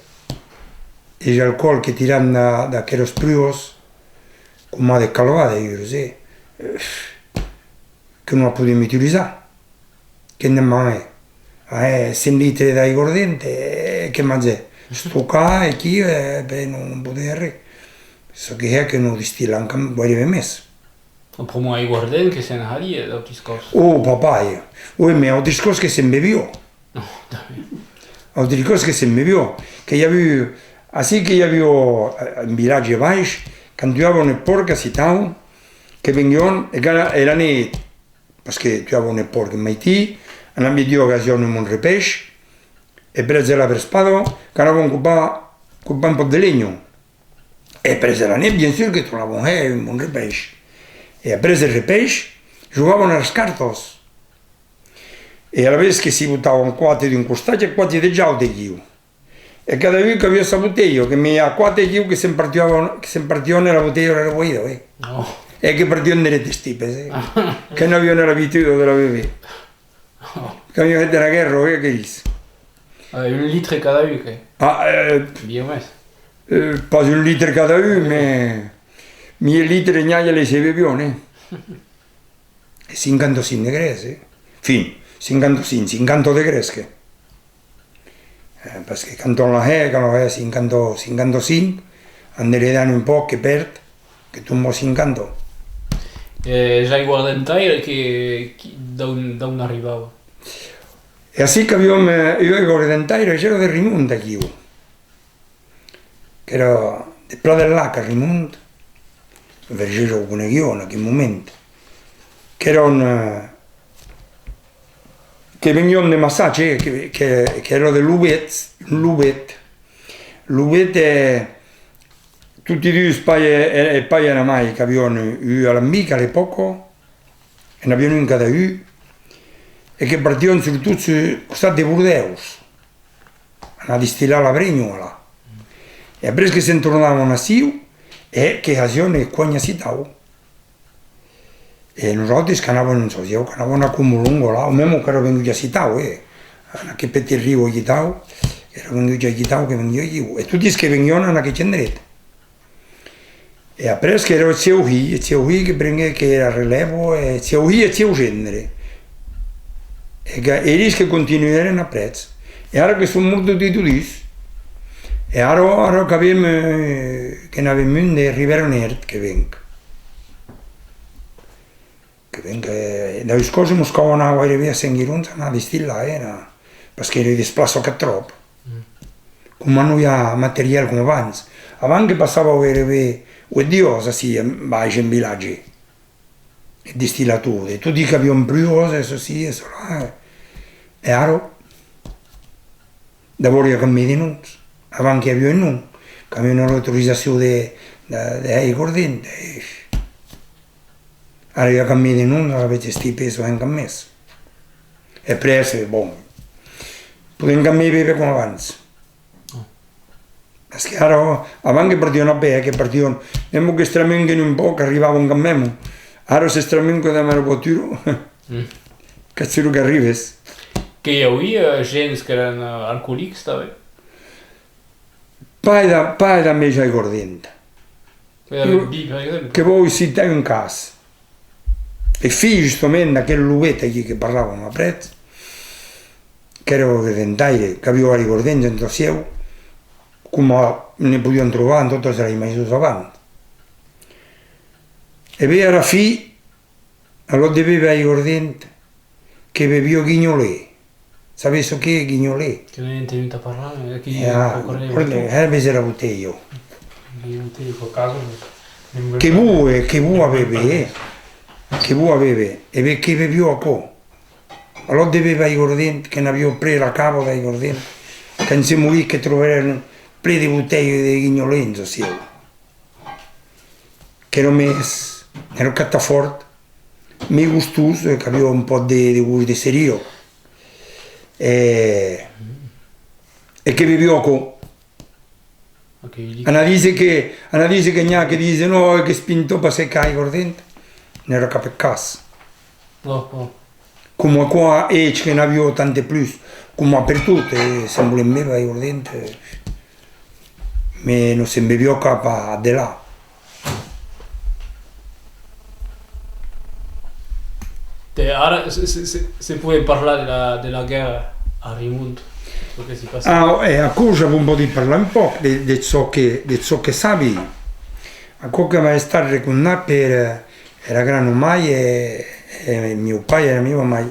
es alcoòl que tiram da, d'aqueras pruas, coma de calvar d'ailleurs, eh, que non la podem utilizar. Que n'anem a, eh, cent litres d'aigardent, eh, que m'ac hè estocar aquí, eh, ben non podem hèr res. Çò que hè que non distillam cap, guaireben mès. Pr'amor aigardent que se'n hadia, d'autis còps. Oh, papaia! Oui, mès autris còps que se'n beviá. Non, tanben. Autris còps que se'n beviá. Que i aviá, ací que i aviá, eh, un vilatge baish, quand tuavan eth pòrc acitau, que venguián, e qu'era, era net, parce que tuavan eth pòrc eth maitin, en la miègjorn hasián un bon repaish, e après era vesprada, qu'anavan copar, copar un pòc de lenha. E après era net, bien sûr, que tornavan hèr un bon repaish. E après eth repaish, jogavan a las cartas. E alavetz que s'i botavan quate d'un costat e quate deth aute aquiu. E cada un qu'aviá sa botelha, que mès i a quate aquiu que se'n partiavan, que se'n partiavan e la botelha era voida, eh. Oh. E que partian dret es tipes, eh. Que n'avián era abituda de la bever. Oh. Qu'avián hèt era guèrra, eh, aqueris. Eh, un litre cada un, que? Ah, eh, bien mès. Eh, pas un litre cada un, mès mia litre n'i a, ja les se bevián, eh. E cinquanta-cinc degrés, eh. Enfin, cinquanta-cinc, cinquanta degrés, que. Eh, parce que quand on la hè, quand on la hè cinquanta, cinquanta-cinc, en deredant un pòc que pèrd, que tomba a cinquanta. E es aigardentaire que, qui, d'on, d'on arribava? E ací qu'aviam, eh, ua aigardentaire, gèra de Rimont, aquiu. Qu'èra de Pla del Lac a Rimont, Vergés o coneguiá en aqueth moment, qu'èran, eh, que venián de Massatge, eh, que, que, qu'èra de Lobet, Lobet. Lobet, eh, toti dus, pair e, e, e pair e era mair, qu'avián un alambic a l'epòca, e n'avián un cada un, e que partián surtot sul costat de Bordèus. Anar distillar la brenha, là. E après que se'n tornavan aciu, e que hasián eth cuenh acitau. E nosautis qu'anavan, çò, jo, qu'anavan a Comolongo, là, o mèma qu'èra vengut acitau, eh. En aqueth petit riu acitau, qu'èra vengut acitau, que venguiá aquiu. E totis que venguián en aqueth endret. E après qu'èra eth sieu hilh, eth sieu hilh que prenguec era relèva, e eth sieu hilh e eth sieu gendre. E que, eris que continuèren après. E ara que son mòrts toti dus. E ara, ara qu'avem, eh, que n'avem un de Ribèra Nèrt que venc. Que ben que, daus còps mos cau anar guaireben a Sent Gironç, anar distillar, eh, na-, parce que ne desplaça cap tròp. Mm. Coma non i a materiel coma abans. Abans que passava guaireben ueit dias ací, en, baish en vilatge. E distillar tot, e toti qu'avián pruas, e ceci, e cela, eh. E ara? D'abòrd i a cap mei de noms. Avant qu'i aviá un nom, qu'aviá una autorizacion de, de, de hèr aigardent, e ara i a cap mei de noms, alavetz es tipes o hèn cap mès. E après, bon, podem cap mei béver coma abans. Parce que ara, avant que partián a pè, eh, que partián, mèma que s'estramunquen un pauc, qu'arribavan quand mèma. Ara s'estramuncan damb era voatura, qu'ac suro qu'arribes. Que i auie, eh, gents qu'èran, eh, alcoolics tanben? Pas de, pas de mèja aigardenta. Pas de vin, per exemple? Que vau citar un cas. Eth hilh, justament, d'aquel Lobet aquí que parlàvam après, qu'èra aigardentaire, qu'aviá aigardent en tot sieu, coma ne podiam trobar en totas eras maisons avant. E ben, ara fin, a l'òc de béver aigardent, que beviá guignolet. Sabes çò qu'ei guignolet? Que n'ai entenut a parlar, eh, aquí, eh, ah, au carrèr, eh, ves era botelha. Guignolet, au cas, eh, que bu, eh, que bu a béver, eh. Que bu a béver. E ben, que beviá aquò. A l'òc de béver aigardent, que n'aviá pres la cava d'aigardent, quand se morí que trobèren plen de botelhas de guignolet en çò sieu. Qu'èra mès, n'èra cap tan fòrt, mès gostós, eh, qu'aviá un pòc de, de gost de cerira. E, e que beviá aquò. Aquel li- An a díser que, an a díser que n'i a que disen, non, eh, qu'es pintor, parce qu'aigardent, n'èra cap eth cas. Non, non. Coma aquò, eths que n'aviá tant e plus, coma pertot, eh, se'n volien béver aigardent, eh, mès non se'n beviá cap a delà. E ara, se, se, se, se podem parlar de la, de la guèrra a Rimont, çò que s'i passèt. Ah, e aquò ja vos pòdi parlar un pòc de, de çò que, de çò que sabi. Aquò que m'a estat recondat per, eh, era grana mair e, e mieu pair e era mieva mair.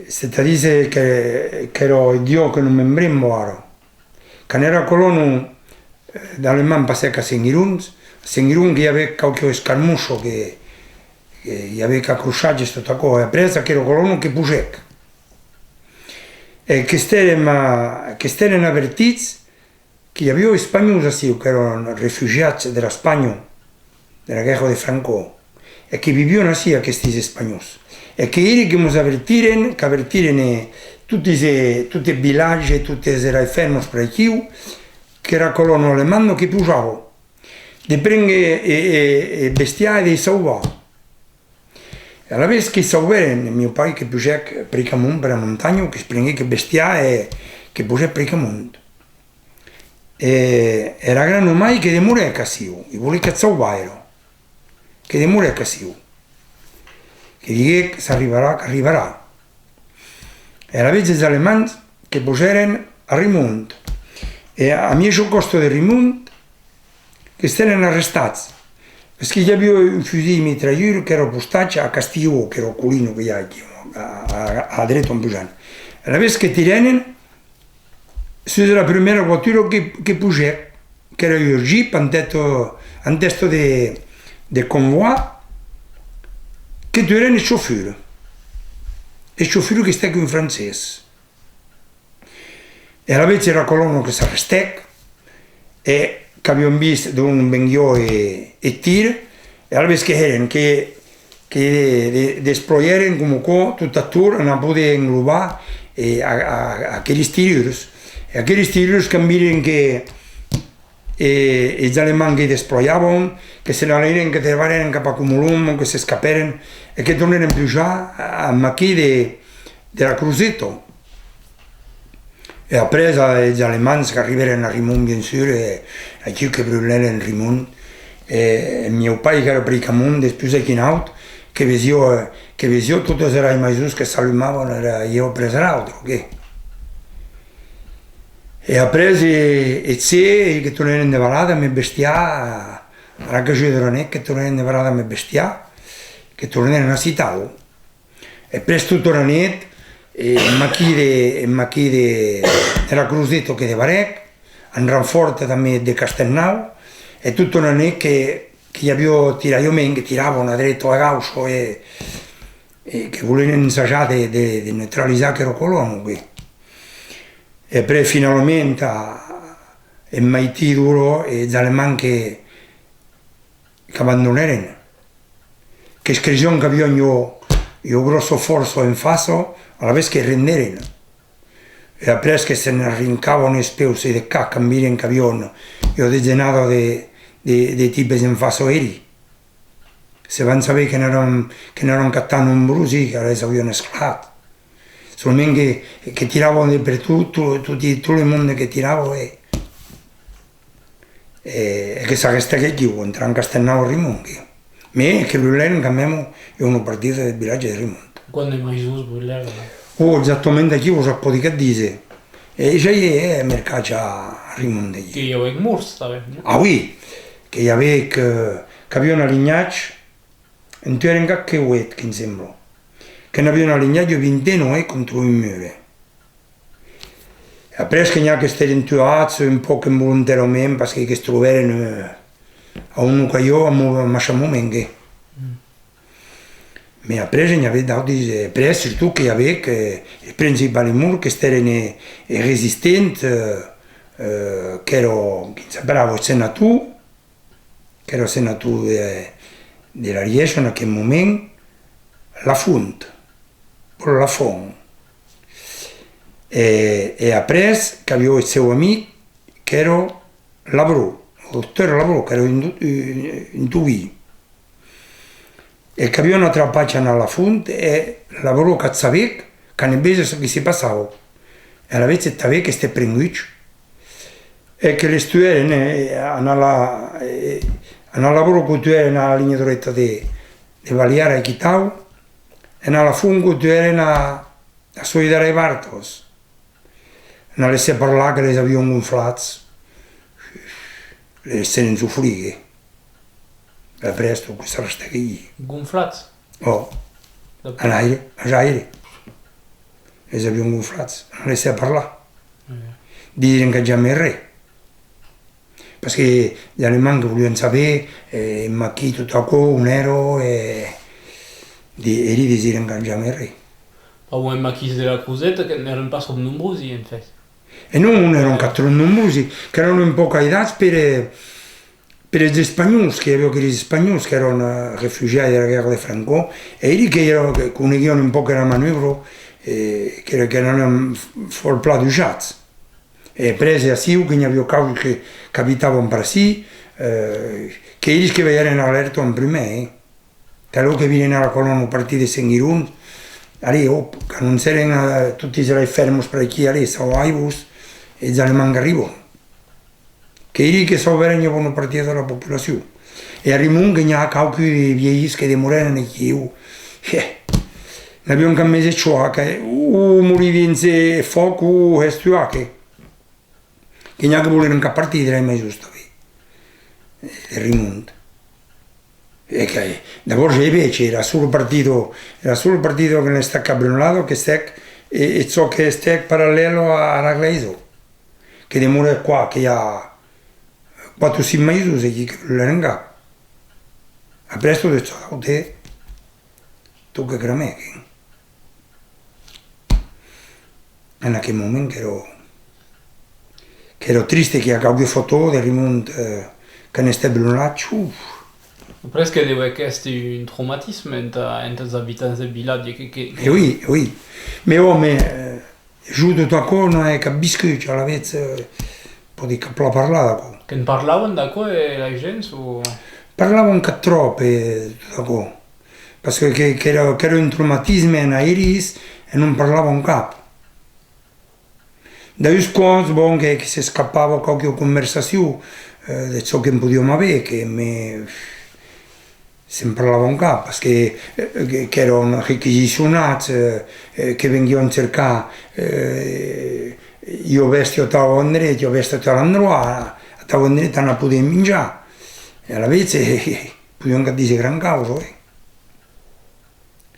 C'est-à-dire que, qu'èra idiòt que non me'n brembo ara. Quan era colòna, eh, d'Alemands passèc a Sent Gironç, a Sent Gironç que i avèc quauqua escarmocha, que, que i avèc acrochatges, tot aquò, e après aquera colòna que pugèc. E qu'estèrem, eh, qu'estèrem avertits que i aviá espanhòus aciu, qu'èran refugiats dera Espanha, dera guèrra de Franco, e que vivián ací aquestes espanhòus, e que eri que mos avertiren, qu'avertiren, eh, totes, eh, tot eth vilatge, totes eras fèrmas per aquiu, qu'era colòna alemanda que pujava, de prénguer e, e, e bestiar e de sauvar. E alavetz que sauvèren, mieu pair que pugèc pr'amont, pera montanha, que prenguèc eth bestiar e que pugèc pr'amont. E era grana mair que demorèc aciu, e volec eth sauvar, era. Que demorèc aciu. Que diguèc, s'arribarà, qu'arribarà. E alavetz es alemands que pugèren a Rimont. E a mièja còsta de Rimont, qu'estèren arrestats, perque i aviá un fusilh mitrailleur qu'èra postat a Castilhon, qu'èra colina que i a aquí, a, a, a dreta en pujant. Alavetz que tirèren sus era prumèra voatura que, que pugèc, qu'èra ua jeep en tèsta, en tèsta de, de convòi, que tuèren eth chauffeur. Eth chauffeur qu'estèc un francés. E alavetz era colona que s'arrestèc, e qu'avián vist d'on venguiá e, eth tir, e alavetz que hèren que, que de, de, desploièren coma aquò tot ath torn entà poder englobar, e, a, a, aqueris tirurs. E aqueris tirurs quand viren que, e, es alemands que desploiavan, que se n'anèren, que trevaren cap a Comolon, que s'escapèren, e que tornèren pujar a, a maquí de, dera Croseta. E après, a, es alemands qu'arribèren a Rimont, bien sûr, e aquiu que brulèren Rimont. E, e mieu pair qu'èra pr'amont, despús aquí naut, que vesiá, que vesiá totas eras maisons que s'alumavan, era, ieu après era autra, o qué? E après, e, eth ser, e que tornèren devalar damb eth bestiar, ara que jo era net, que tornèren devalar damb eth bestiar, que tornèren a Citau. E après tota era net, e, en maquí de, en maquí de, era Croseta que devarèc, en renfòrt tanben de Castelnau, e tota era net que, que i aviá tiralhament, que tiravan a dreta, a gaucha, e, e que volien ensajar de, de, de neutralizar aquera colona, o qué. E après, finalament, a, en maitin d'ora, es alemands que, qu'abandonèren. Que's cresián qu'avián ua, ua gròssa fòrça en faça, alavetz que rendèren. E après que se n'arrincavan es peus e de cap quand viren qu'avián ua detzenada de, de, de tipes en faça eri. Se van saber que n'èran, que n'èran cap tan nombrosi, qu'alavetz avián esclatat. Solament que, que tirava de pertot, tot, tot, tot le monde que tirava, e, e, e que s'arrestèc aquiu, entrant Castèlnau e Rimont, que. Mès que brulèren quand même una partida del vilatge de Rimont. Quant de maisons brulèren? Oh, exactament aquiu, vos ac pòdi cap díser. E ja i è, eh, mercatge a Rimont, aquí. Que i avèc mòrts, tanben, non? Ah oui, que i avèc, qu'avián alinhat, en tuèren cap que uèit, que'm sembla. Que n'avián alinhat ua vintena, eh, contra un mur, eh. Après que n'i a qu'estèren tuats un pauc involontàriament, parce que que's trobèren, eh, a un ocaion, a mo-, a massa moment, que. Mès après n'i avè d'autis, eh, après, surtot que i avè que, eh, es principali mòrts qu'estèren, eh, es resistents, eh, eh, qu'èra, quin s'apelava, eth senator, qu'èra senator de, de l'Arièja en aqueth moment, Lafont, Paul Lafont. E, e après, qu'aviá eth seu amic, qu'èra Labro, lo doctor Labro, qu'èra un do-, un, un tobilh. E qu'avián atrapat Jean Lafont, e Labro qu'ac sabè, qu'anèc véser çò que se passava. E alavetz eth tanben qu'estèc prengut. E que les tuèren, eh, en a la, eh, en a Labro qu'o tuèren a la linha dreta de, de Baliara e quitau, en a Lafont qu'o tuèren a, a Solidara e Bartos. N'an laissèt parlar que les avián gonflats. Les laissèren sofrir, eh. Après, tot que s'arrestèc aquí. Gonflats? Oh. En aire, en aire. Les avián gonflats. N'an laissèt parlar. Diguèren que jamai res. Parce que les Alemands que volián saber, eh, en maquis tot aquò, on èra, e di-, eri disiren qu'an jamai res. Pas en maquis de la Croseta, que n'èran pas tròp nombrosi, en fait. E non, non èran cap tròp nombrosi, qu'èran un pauc aidats per, eh, per es espanhòls, que i aviá aqueles espanhòls qu'èran, eh, refugiats de la guèrra de Franco, e eri que èra, que coneguián un pauc era maneuvra, e que, qu'èran fòrt plan dusats. E après, aciu, que n'i aviá quauques que, qu'abitavan per ací, eh, qu'eris que veieren alèrta en prumèr, eh. Talòu que viren a la colona partir de Sent Gironç, allez, hòp, qu'anoncèren a totis las fèrmas per aquí, allez, sauvatz-vos, es Alemands qu'arriban. Qu'eris que sauvèren ua bona partida de la populacion. E a Rimont que n'i a quauques vielhs que demorèren aquiu. Eh, n'avián cap mès eth chòc, eh, o morir dens eth fòc o hèr tuar, que, que n'i a que voleren cap partir de las maisons tanben, eh, de Rimont. E que, d'abòrd, ja i veish, era sola partida, era sola partida que n'estèc cap brunlada, qu'estèc, e, e çò qu'estèc parallèl a, a la glèisa. Que demorèc, quoi, que i a quate o cinc maisons aquí que brulèren cap. Après, tot çò d'aute, tot que cremèc, eh. En aqueth moment qu'èra, qu'èra triste, que i a quauques fotòs de Rimont, eh, qu'an estat brunlats, uf. Après que deuèc èster un traumatisme entà, entàs abitants deth vilatge que, que, que... E oui, oui. Mès òme, eh, jo tot aquò non ai cap viscut, alavetz, eh, pòdi cap plan parlar d'aquò. Que'n parlavan d'aquò, eh, las gents, o? Parlavan cap tròp, eh, tot aquò. Parce que, que, qu'èra, qu'èra un traumatisme en aeris e non parlavan cap. Daus còps, bon, que, que s'escapava quauqua conversacion, eh, de çò que'n podiam aver, que me, se'n parlavan cap, parce que, eh, que, qu'èran requisicionats, eh, eh, que venguián cercar, eh, ua bèstia a tau endret, ua bèstia a tal endroit, a tau endret tà poder minjar. E alavetz, eh, podián cap díser gran causa, eh.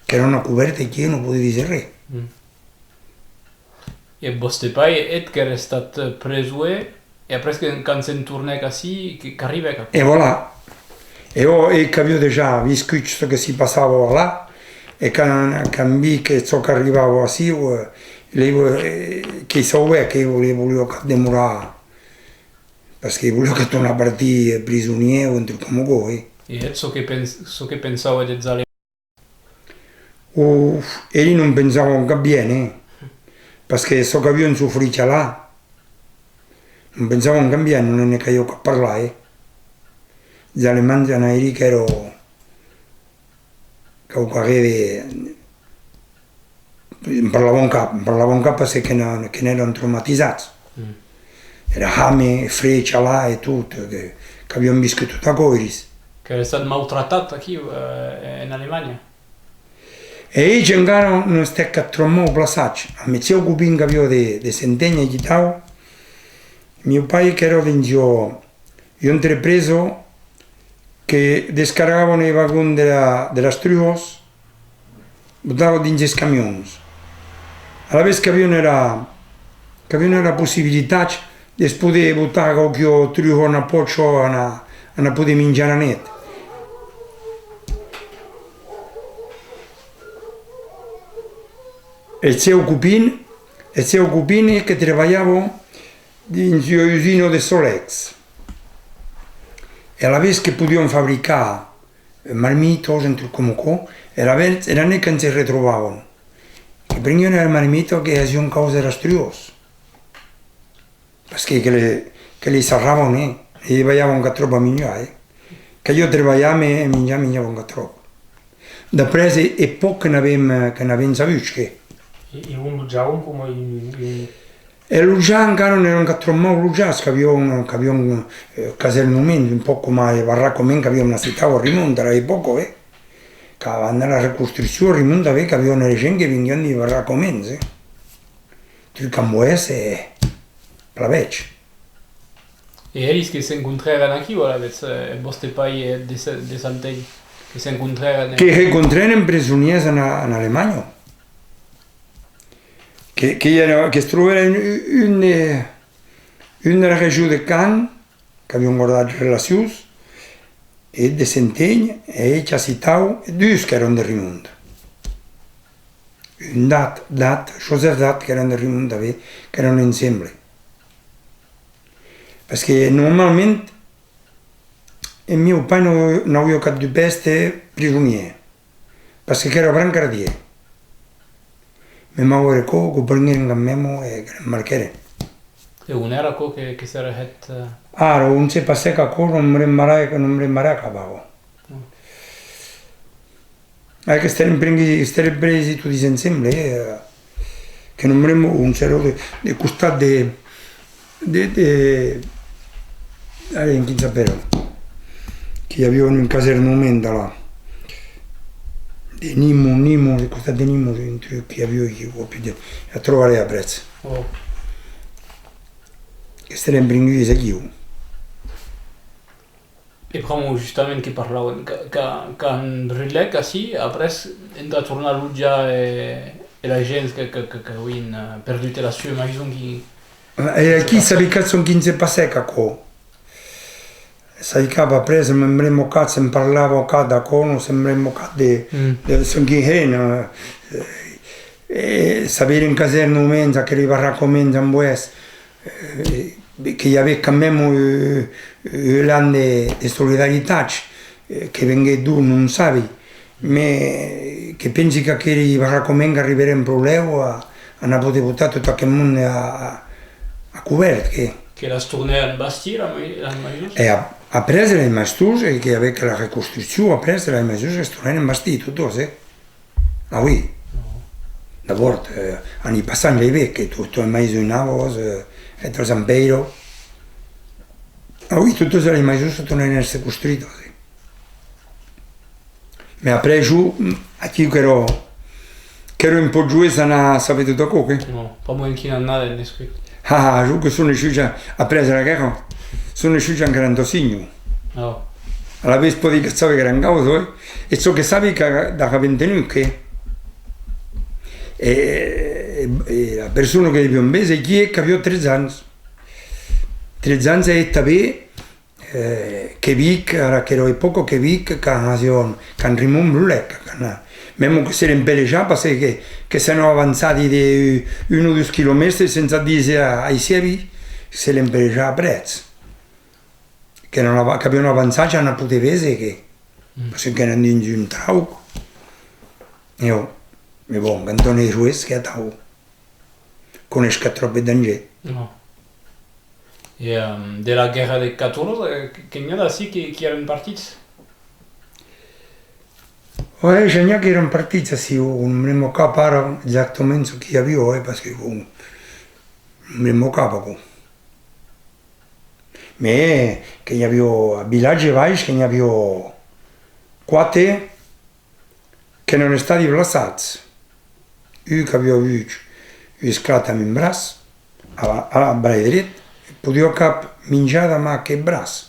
Qu'èra una cobèrta aquí, non podiá díser res. Mm. E vòste pair, eth qu'èra estat presoèr, e après que, quand se'n tornèc ací, que, qu'arribèc aquò. E voilà. E ò, e qu'aviá dejà viscut çò que s'i passava alà, e quand, quand vi que çò qu'arribava ací, eh, le, eh, que sauvèc, que voliá, voliá cap demorar, parce que voliá cap tornar partir, eh, prisonièr o un truc coma aquò, eh. E eth, çò que pens-, çò que pensava dels Alemands? Uf, eri non pensavan cap bien, eh? Parce que çò qu'avián sofrit alà, non pensavan cap bien, non ne caliá cap parlar, eh? Es Alemands, en aeri qu'èra quauquarren de, Parlavan cap, parlavan cap parce que n'è-, que n'èran traumatizats. Mm. Èra hame, frech, alà e tot, que, qu'avián viscut tot aquò, eris. Qu'èra estat mautratat aquiu, eh, en Alemanha? E eth encara non estèc cap tròp mau plaçat. Ambe eth sieu copin qu'aviá de, de Centenha e quitau, mieu pair qu'èra dins ua, ua entrepresa que descargavan eth vagon de la, de las truas, botava dins es camions. Alavetz qu'avián era, qu'avián era possibilitat de's poder botar quauqua trua ena pòcha, anar, anar poder minjar la net. Eth sieu copin, eth sieu copin que trebalhava dins ua usina de Solex. E alavetz que podián fabricar marmitas, un truc coma aquò, e alavetz, era net quand se retrobavan, que prenián era marmita que hasián causa eras truas. Parce que, que le, que li sarravan, eh? E balhavan cap tròp a minjar, eh? Caliá trebalhar, mès minjar, minjavan cap tròp. D'après, e, e pòc que n'avem, que n'avem sabut, que. E, e on lotjavan coma un, un, E lotjar encara n'èran cap tròp mau lotjats, qu'avián, qu'avián, eh, casernaments, un pauc coma e barracaments qu'avián acitau a Rimont ara epòca, eh. Qu'abans de la reconstruccion a Rimont tanben qu'avián era gent que venguián de barracaments, eh. Truc en boès e plan bèth. E eris que s'encontrèren aquiu, alavetz, eh, eth vòste pair e eth de Sa-, de Centenha, que s'encontrèren, eh? Que rencontrèren presonièrs en, en Alemanha. Que, que i èra, que's trobèren un, un, eh, un de la region de Caen, qu'avián guardat relacions, e de Centenha, e eth acitau, e dus qu'èran de Rimont. Un Dat, Dat, Josèp Dat, qu'èran de Rimont tanben, qu'èran ensemble. Parce que normalament, eth mieu pair non, n'auiá cap dubte d'èster prisonièr, parce qu'èra brancardièr. Mès malgrat aquò, que'u prengueren quand mème e que l'embarquèren. E on èra aquò que, que s'èra hèt, eh? Ara, on se passèc aquò, non me remarà, non me remarà cap ara. Ah. Eh, qu'estèrem prengui-, estèrem presi toti ensemble, eh, que non me remarà, on s'èra de, de costat de, de, de, allez, en quin s'apèra? Que i aviá un casernament alà. De Nimo, Nimo, de costat de Nimo, un truc que i aviá aquí, o putain, la trobarè après. Oh. Qu'estèrem prenguts aquiu. E pr'amor justament que parlavan, que, que, quand brulèc ací, après entà tornar lotjar e, e la gent que, que, que, qu'auien, eh, perdut era sua maison, qui... E aquí, sabi cap çò quin se passèc aquò. Sabi cap, après, me, me remarca, se'n parlava cap d'aquò, non, se'n remarca de, de çò qui hèn, eh, e saberen qu'èren casernaments, aqueri barracaments en boès, eh, que i avè quand même, eh, un elan de, de solidaritat, eh, que venguèt d'on, non sabi, mès que pensi qu'aqueri barracaments qu'arribèren pro lèu a, a anar poder botar tot aqueth monde a, a, a cobèrt, que. Que las tornèren bastir, las mai-, las maisons? E a, après, las maisons, e que avec la reconstruccion, après, las maisons es tornèren bastir, totas, eh. Ah oui. D'abòrd, eh, en i passant, ja i vec que tot, tot maison navas, eh, e tot en pèira. Ah oui, totas las maisons se tornèren a èsser construidas, eh. Mès après, jo, aquí qu'èra, qu'èra un pauc joen, anar saber tot aquò, que. Non, pas moins quina annada en escrit. Ah, ah, jo que son neishut ja, après la guèrra, son neishut ja en quaranta-cinc, jo. Ah. Alavetz pòdi cap saber gran causa, eh? E çò que sabi que d'ara vint-e-nòu, que, e, e, e la persona que deviam véser aquí, eh, qu'aviá tretze ans. Tretze ans, e tanben, eh, que vic, ara aquera epòca que vic, quand hasián, quand Rimont brulèc, quand, mème que se l'empelejar, parce que, que se n'an avançadi de un o dus quilomètres, sensa díser a, ai sievi, se l'empelejar après. Que non ava-, qu'avián avançat ja anar poder véser, que, parce qu'èran dins un trauc. E ò, mès bon, quand on es joen, qu'ei atau. Coneish cap tròp eth danger. Non. E, ehm, de la guèrra de catorze, eh, que, que n'i a d'ací qui, qui èran partits? Ouais, ja n'i a qu'èran partits ací, o non me demòri cap ara exactament çò qu'i aviá, eh, parce que, bon, non me demòri cap, aquò. Mès que n'i aviá, a Vilatge Baish, que n'i aviá quate que n'èran estadi blaçats. Un qu'aviá avut un esclat amb un braç, a la, a la braç dret, e podiá cap minjar damb aqueth braç.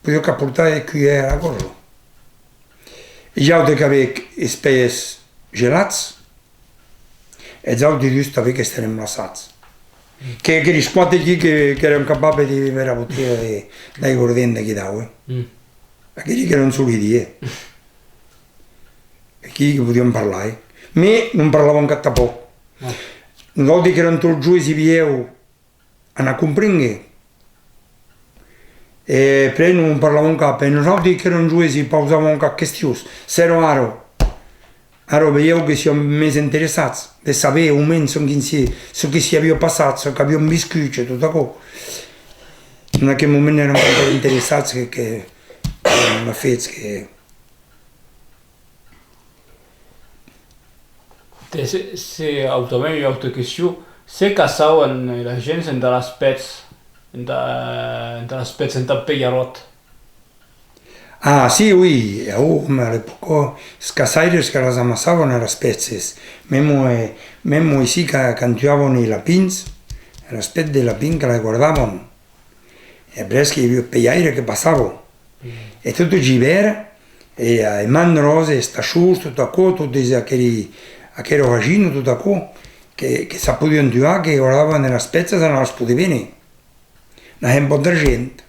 Podiá cap portar eth culhèr a la gòrja. E l'aute qu'avec es pès gelats, eths auti dus tanben qu'estèren blaçats. Que, que les quate aquí que, qu'èran capables de beure era botelha de, d'aigordent d'aquí dau, eh. Mm. Aqueri qu'èran solidi, eh. Aquí que podiam parlar, eh. Mès non parlavan cap tanpòc. Ah. Nosauti qu'èran tots joves e vielhs, anar comprénguer. E après non parlavan cap, e nosauti qu'èran joves e pausavan cap questions. S'èra ara, ara veieu que siam mès interessats de saber au mens çò que s'i, çò que s'i aviá passat, çò qu'aviam viscut e tot aquò. En aqueth moment èran tan interessats que, que, que m'a fets que Te, se, se, autanben ua auta question, se caçavan, eh, las gents entà las pèths, entà, entà las pèths, entà pelharòt? Ah, si, oui, e, oh, mès a l'epòca, es caçaires que las amassavan, eras pèths, mèma, eh, mèma aicí, que, quand tuavan es lapins, eras pèths de lapin que las guardavan. E après que i aviá eth pelhaire que passava. Mm. E tot eth ivèrn, e, e mandras, e es tachons, tot aquò, totes aqueri, aquera vagina, tot aquò, que, que se podián tuar, que guardavan eras pèths entà las poder véner. N'avèn pas d'argent.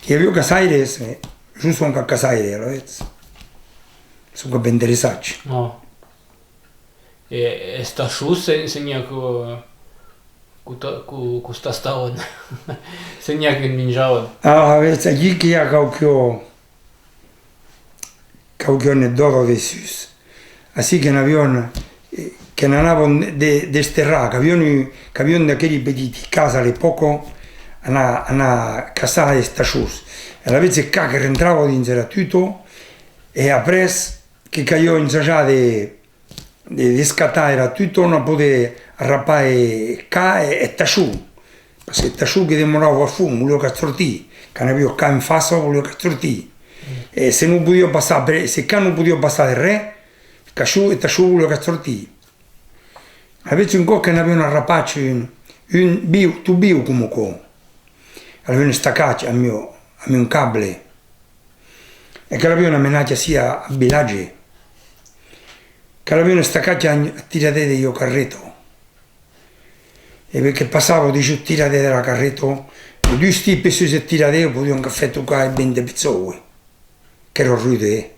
Que i aviá caçaires, eh, jo soi cap caçaire, alavetz. Soi cap interessat. Non. E es tachons, se, se n'i a que, que ta-, que, que'us tastavan. Se n'i a que'us minjavan. Ah, alavetz, aquí que i a quauqua, quauqua anecdòta dessús. Ací que n'avián, eh, que n'anavan de, desterrar, qu'avián un, qu'avián d'aqueri petiti cas a l'epòca, anar, anar caçar es tachons. E alavetz eth can que rentrava dins era tuta, e après que caliá ensajar de, de descatar era tuta, entà poder arrapar eth can e, eth tachon. Parce que eth tachon que demorava a fons, voliá cap sortir. Quand aviá eth can en faça, voliá cap sortir. E se non podiá passar, se eth can non podiá passar darrèr, eth tachon, eth tachon voliá cap sortir. Alavetz un còp que n'avián arrapat un, un viu, tot viu coma aquò. L'avián estacat amb, amb un cable. E que l'avián amenat ací a, a vilatge. Que l'avián estacat a, a tiradèr de ua carreta. E ben que passava dejós tiradèr de la carreta, e dus tipes sus eth tiradèr podián cap fèr tocar eth vent de peth sòu, eh. Qu'èra rude, eh.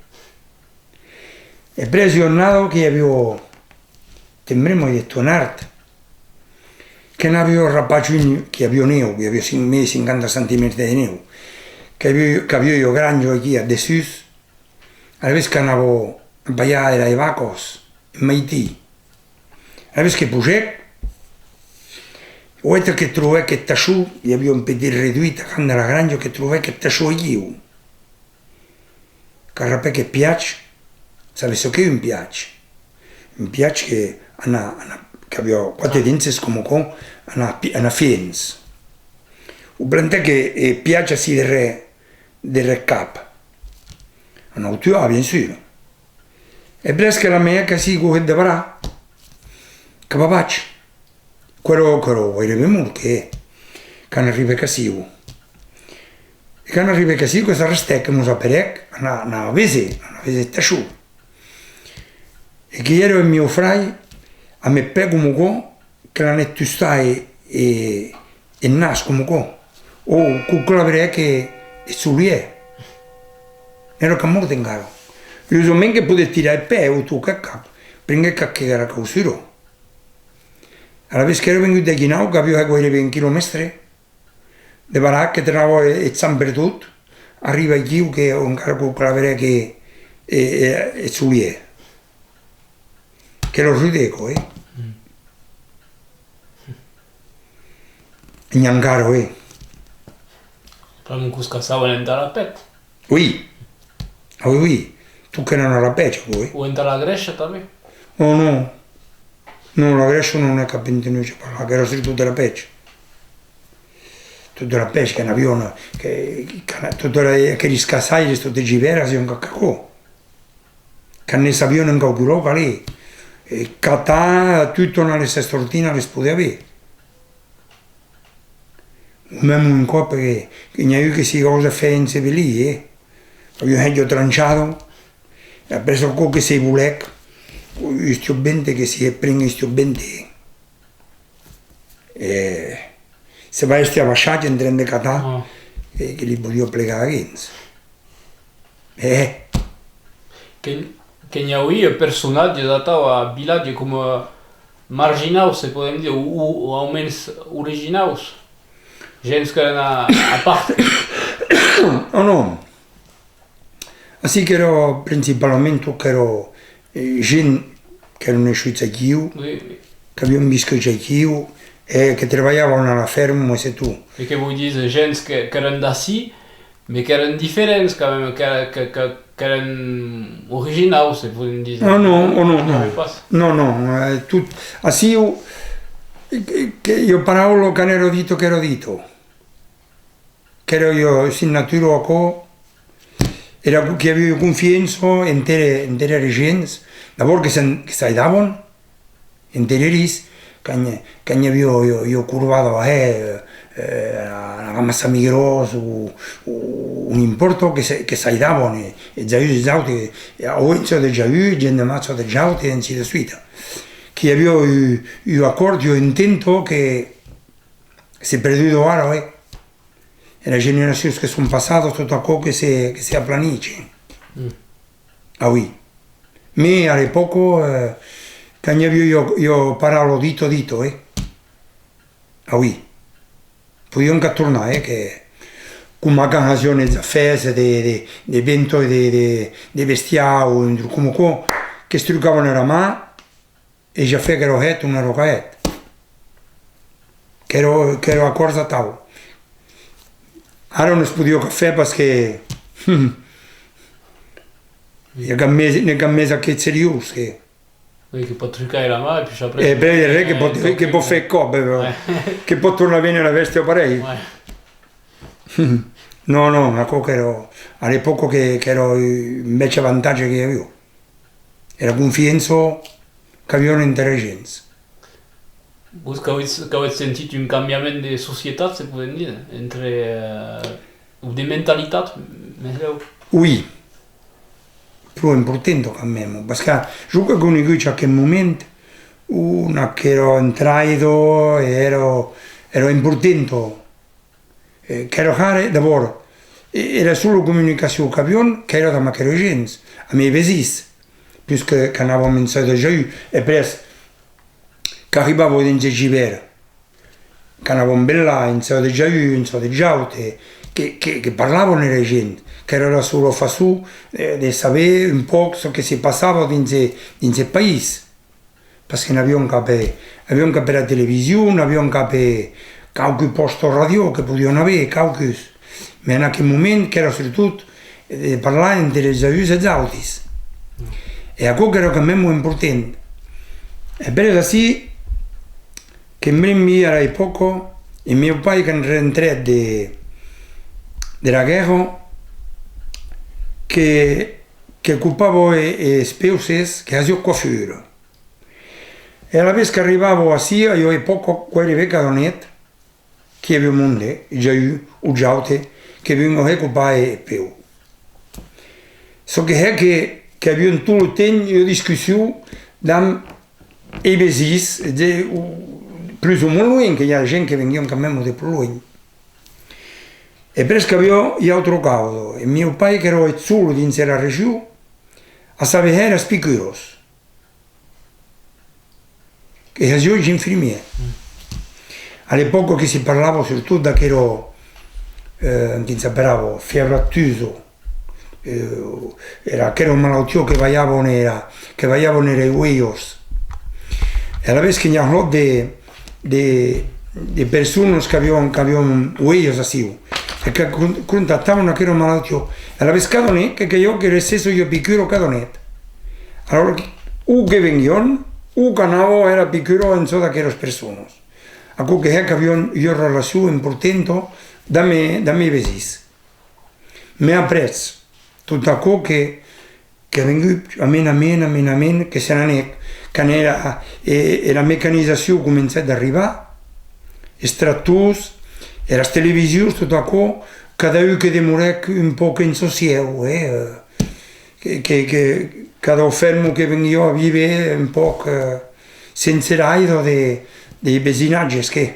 E après ua annada que i aviá, te'n brembi, de Tonart, que n'aviá arrapat un, que i aviá nèu, que i aviá cinc, mès cinquanta centimètres de nèu, que aviá, qu'aviá ua granja aquí a dessús, alavetz qu'anava a balhar eras vacas, eth maitin. Alavetz que pugèc, oèta que trobèc eth tachon, i aviá un petit reduit a cant de la granja, que trobèc eth tachon aquiu. Qu'arrapèc eth piach, sabes çò qu'ei un piach? Un piach que, anar, anar, qu'aviá quate dinses coma aquò, anar pi-, anar fiens. O plantèc eth, eth piach ací darrèr, darrèr eth cap. Anau tuar, bien sûr. E après que la mèr qu'ací gogèc de varar, que va baish. Qu'èra, qu'èra gaireben mort, que, quan arribèc aciu. E quan arribèc aciu, que s'arrestèc, que mos aperèc, anar, anar véser, anar véser eth tachon. E que i èra eth mieu frair, amb eth pè coma aquò, que l'anèc tustar e, e, eth nas coma aquò. O, que'u claverèc e, eth solièr. N'èra cap mort encara. Urosament que podèc tirar eth pè, o tocar eth cap. Prenguèc cap que era cauçura. Alavetz qu'èra vengut d'aquí naut, qu'aviá hèt gaireben un quilomètre de varar, que tenava eth sang pertot, arriba aquiu que encara que'u claverèc e, e, e, eth solièr. Qu'èra rude, aquò, eh? Mm. N'i a encara, eh? Pr'amor que'us caçavan entà la pèth. Oui. Ah oui, oui. Tot qu'èra una rapècha, aquò, eh? O entà la Grècia tanben? Oh non. Non, la Grècia non n'ai cap entenut parlar, qu'èra surtot de rapècha. Tot de rapècha, que n'avián, que, que, tot aqueles caçaires, tot eth ivèrn, hasián aquò. Quand ne sabián en quauqua lòc, allez, e catar tot on les sortinas les podè aver. O mèma un còp que, que n'i a un que se gausa fèr ensevelir, eh? Aviá hèt ua tranchada, e après aquò que se volèc, un estiu vent que se pren un estiu vent, e se va èster abaishat en tren de catar, e que li podiá plegar a dins. Eh! Que, que n'i auie personatges atau a Vilatge coma marginaus, se podem dire, o, o, o aumens originaus, gents qu'èran a, a part. Oh non! Ací qu'èra principalament tot qu'èra, eh, gent qu'èran neishuts aquiu, qu'avián viscut aquiu, e que trebalhavan a la fèrma, e c'est tout. E que vòu díser, gents que, qu'èran d'ací, mes qu'èran diferents quand même, que, que, que, qu'èran originaus, se podem díser. Ah non, oh non, non. Non, non, eh, tot, ací, que, que ua paraula, quand èra dito, qu'èra dito. Qu'èra ua signatura, aquò, èra que i aviá ua confiança enter, enter eras gents, d'abòrd que s'en-, que s'aidavan enter eris, quand, quand i aviá ua, ua corbada a hèr, eh, a, a Gamassa Migrós o, o, o n'impòrta, que se, que s'aidavan, e, e eths uns eths auti, e, o en çò deths uns, eth gent de mar çò deths auti, e ainsi de suite. Que i aviá ua, ua acòrd, ua ententa que, s'es perduda ara, eh. Eras generacions que son passadas, tot aquò que se, que se aplanitz. Ah oui. Mes a l'epòca, eh, quand i aviá ua, ua paraula dita, dita, eh. Ah oui. Podián cap tornar, eh, que, coma quand hasián eths afèrs de, de, de venta de, de, de bestiau o un truc coma aquò, que's trucavan era man, e ja fèr qu'èra hèt o non èra hèt. Qu'èra, qu'èra acòrds atau. Ara non se podiá cap fèr parce que i a cap mès, n'i a cap mès aqueth seriós que... Oui, que pòt trucar era man e puish après... E après, re, que pòt, que pòt fèr còp, eh, que pòt tornar véner era bèstia pareil. Non, non, aquò qu'èra, a l'epòca que, qu'èra un bèth avantatge que i aviá. Era confiança qu'avián enter eras gents. Vos qu'auetz, qu'auetz sentit un cambiament de societat, se podem dire, entre, eh, o de mentalitat, meslèu? Oui. Pro importanta quand même, parce que jo qu'è conegut aqueth moment on aquera entraida èra, èra importanta. Eh, qu'èra hara, d'abòrd, e-, era sola comunicacion qu'avián, qu'èra damb aqueras gents, ambe es vesins, puisque qu'anavam en çò de Jaú, e après, qu'arribava dins eth ivèrn, qu'anavam belar en çò de Jaú, en çò de Jaute, que, que, que parlavan era gent, qu'èra era sola façon, eh, de saber un pauc çò que se passava dins e-, dins eth país. Parce que n'avián cap, eh, avián cap era television, n'avián cap, eh, quauque pòsta ràdio que podián aver, quauques. Mès en aqueth moment qu'èra surtot, eh, de parlar entre es uns e es autis. E aquò qu'èra quand même important. E per d'ací, que'm brembi ara epòca, eth mieu pair quand rentrèc de, dera guèrra, que, que copava e-, es peus, es, que hasiá coiffure. E alavetz qu'arribava ací, a ua epòca, guaireben cada net, qu'i aviá monde, Jaú o Jaute, que veniá hèr copar eth peu. Çò que hè que, que avián tot lo temps ua discussion damb es vesins, de, o, plus o mens luenh, que i a gent que venián quand même de plus luenh. E après qu'aviá ua autra causa, eth mieu pair qu'èra eth sol dins era region a saber hèr eras picuras. Que hasiá eth infirmièr. A l'epòca que se parlava surtot d'aquera, eh, quin s'aperava, fièvre aftosa, eh, era aquera malautiá que balhavan era, que balhavan eras oelhas. E alavetz que n'i a hòrt de, de, de personas qu'avián, qu'avián oelhas aciu. e que con-, contractavan aquera malautiá. E alavetz cada net, que, que jo que recesse ua picura cada net. Alòrs, o que venguian, o qu'anava era picura en çò d'aqueras personas. Aquò que hè qu'avian ua relacion importanta damb, damb es vesins. Mès après, tot aquò que, que venguc a mens a mens, a mens a mens, que se n'anèc, quan era, e, era mecanizacion comencèc d'arribar, es tractors, eras televisions, tot aquò, cada un que demorèc un pauc en çò sieu, eh, eh, que, que, que cada fermo que venguiá a víver un pauc, eh, sense l'aida de, de vesinatges, que,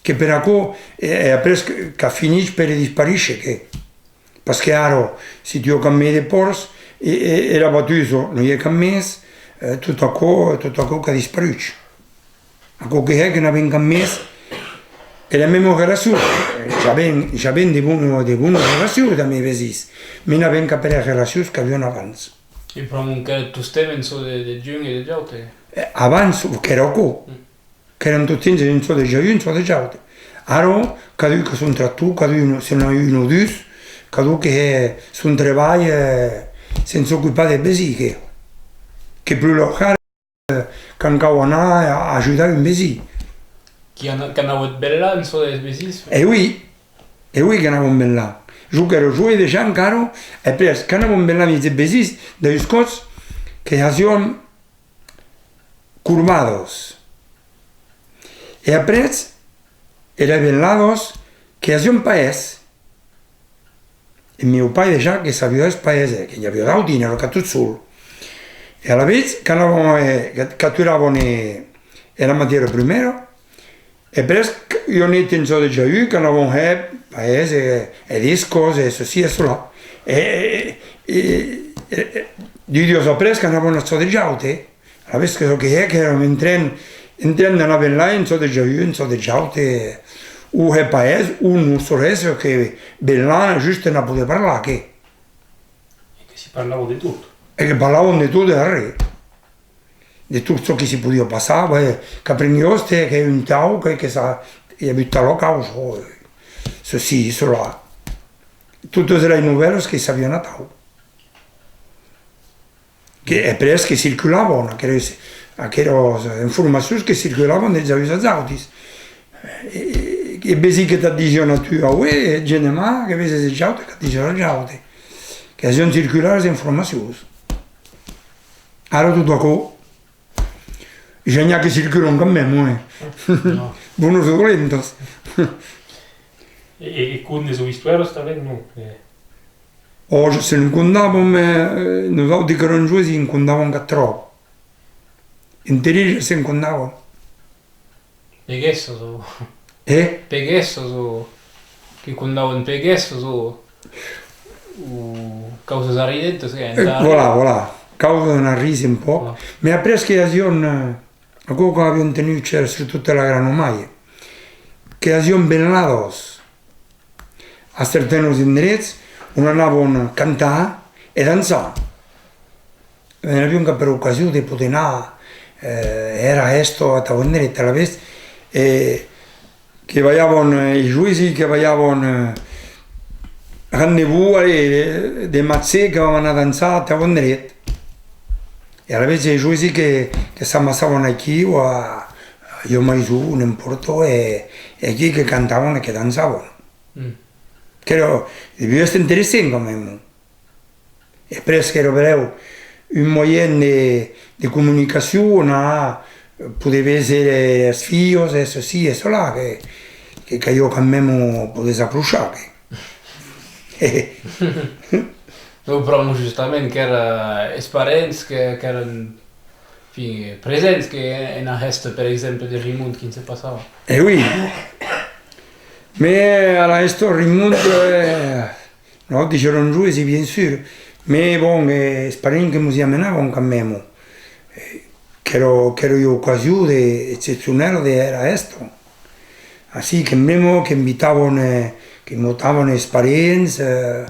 que per aquò, e, e après que, qu'a finit per disparéisher, que, parce que ara, se tu as cap mei de pòrcs, e, e, era batusa non i a cap mès, eh, tot aquò, tot aquò qu'a disparuch. Aquò que hè que n'avem cap mès era mèma relacion. Ja avem, ja avem de bona, de bona relacion damb es vesins, mès n'avem cap eras relacions qu'aviam abans. E pr'amor qu'èra tostemp en çò de, de un e de l'aute. Eh, abans, qu'èra aquò. Qu'èran tottemps en çò de ja un, en çò de l'aute. Ara, cadun qu'a son tractor, cadun se n'a un o dus, cadun que hè son trabalh, eh, sense s'ocupar des vesins, que, que plus lor cal, eh, quan cau anar a, ajudar un vesin. Qui an-, qu'anavan belar en çò des vesins? E oui, e oui qu'anavan belar. Jo qu'èra joen dejà encara, e après, qu'anavan belar dins des vesins, daus còps que hasiam corbadas. E après, eras beladas que hasiam paès. E mieu pair dejà que sabiá hèr paès, eh, que n'i aviá d'auti, n'èra cap tot sol. E alavetz, qu'anavan, eh, que, qu'aturavan, eh, era matièra prumèra, e après, ua net en çò de ja un, qu'anavan hèr paès, e, e discos, e ceci e cela. E, e, e, e, e, dus dias après, qu'anavan a çò de l'aute, eh. Alavetz que çò que hè qu'èram en tren, en tren d'anar belar en çò de ja un, en çò de l'aute, o hè paès, o non, çò res que belar, just entà poder parlar, que. E que s'i parlava de tot. E que parlavan de tot e d'arren. De tot çò que s'i podiá passar, ben, qu'aprenguiás, tè, qu'ei un tau, que, que ça, i a avut tala causa, eh, ceci, cela. Totas eras novèlas que sabián atau. Que, e après que circulavan, aqueras, aqueras informacions que circulavan des uns als autis. E, e, e vesin que t'ac disián a tu aué, e genemar que veses es autes qu'ac disián als autes. Que hasián circular es informacions. Ara tot aquò, ja n'i a que circulan quand même, eh. Bonas o dolentas. E, e, e condes o istoèras tanben, non? E, Ò, ja se'n condavan, mès, eh, nosauti qu'èram joens, i en condavan cap tròp. Enterís ja se'n condavan. Peguessas o... Eh? Peguessas o... Que condavan peguessas o... o causas arridentas, que... Eh, entà... Voilà, voilà. Causas en arrisi un pauc. Voilà. Mès après que hasián, eh, aquò qu'avián tenut, qu'èra surtot la grana mair, que hasián beladas. A certans endrets on anavan cantar e dançar. E n'avián cap era ocasion de poder anar, eh, hèr era hèsta atau endret. Alavetz, eh, que balhavan, eh, es joesi que balhavan, eh, rendez-vous, allez, de, de matin que vam anar dançar atau endret. E alavetz es joesi que, que s'amassavan aquí o a, a ua maison, n'empòrta, e, e aquí que cantavan e que dançavan. Mm. Qu'èra, deviá èster interessant quand même. E après qu'èra brèu un moyen de, de comunicacion, a poder véser es filhas, e ceci e cela, que, que caliá quand même poder s'aprochar, que. Non, pr'amor justament qu'èra es parents que, qu'èran, enfin, presents que ena hèsta, per exemple, de Rimont, quin se passava. E oui. Mès a la hèsta Rimont, eh, nosauti èram joesi, bien sûr, mès bon, eh, es parents que mos i amenavan quand même. Eh, qu'èra, qu'èra ua ocasion de, excepcionèla de hèr era hèsta. Ací, que mèma, qu'invitavan, eh, qu'invitavan es parents, eh,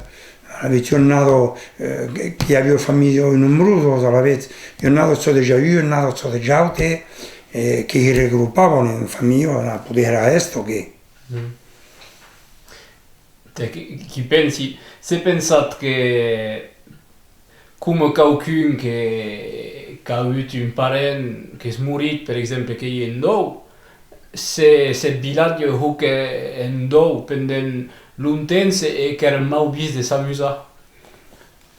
alavetz ua annada, eh, que, que i aviá familhas nombrosas, alavetz, ua annada çò de ja un, ua annada çò de l'aute, eh, que i regropavan en familha entà poder hèr era hèsta, que. Mm. Tè, qui, qui pensi, se pensatz que coma quauqu'un que, qu'a avut un parent qu'es morit, per exemple, qu'ei en dòu, se, se vilatge houc en dòu pendent longtemps e qu'èra mau vist de s'amusar.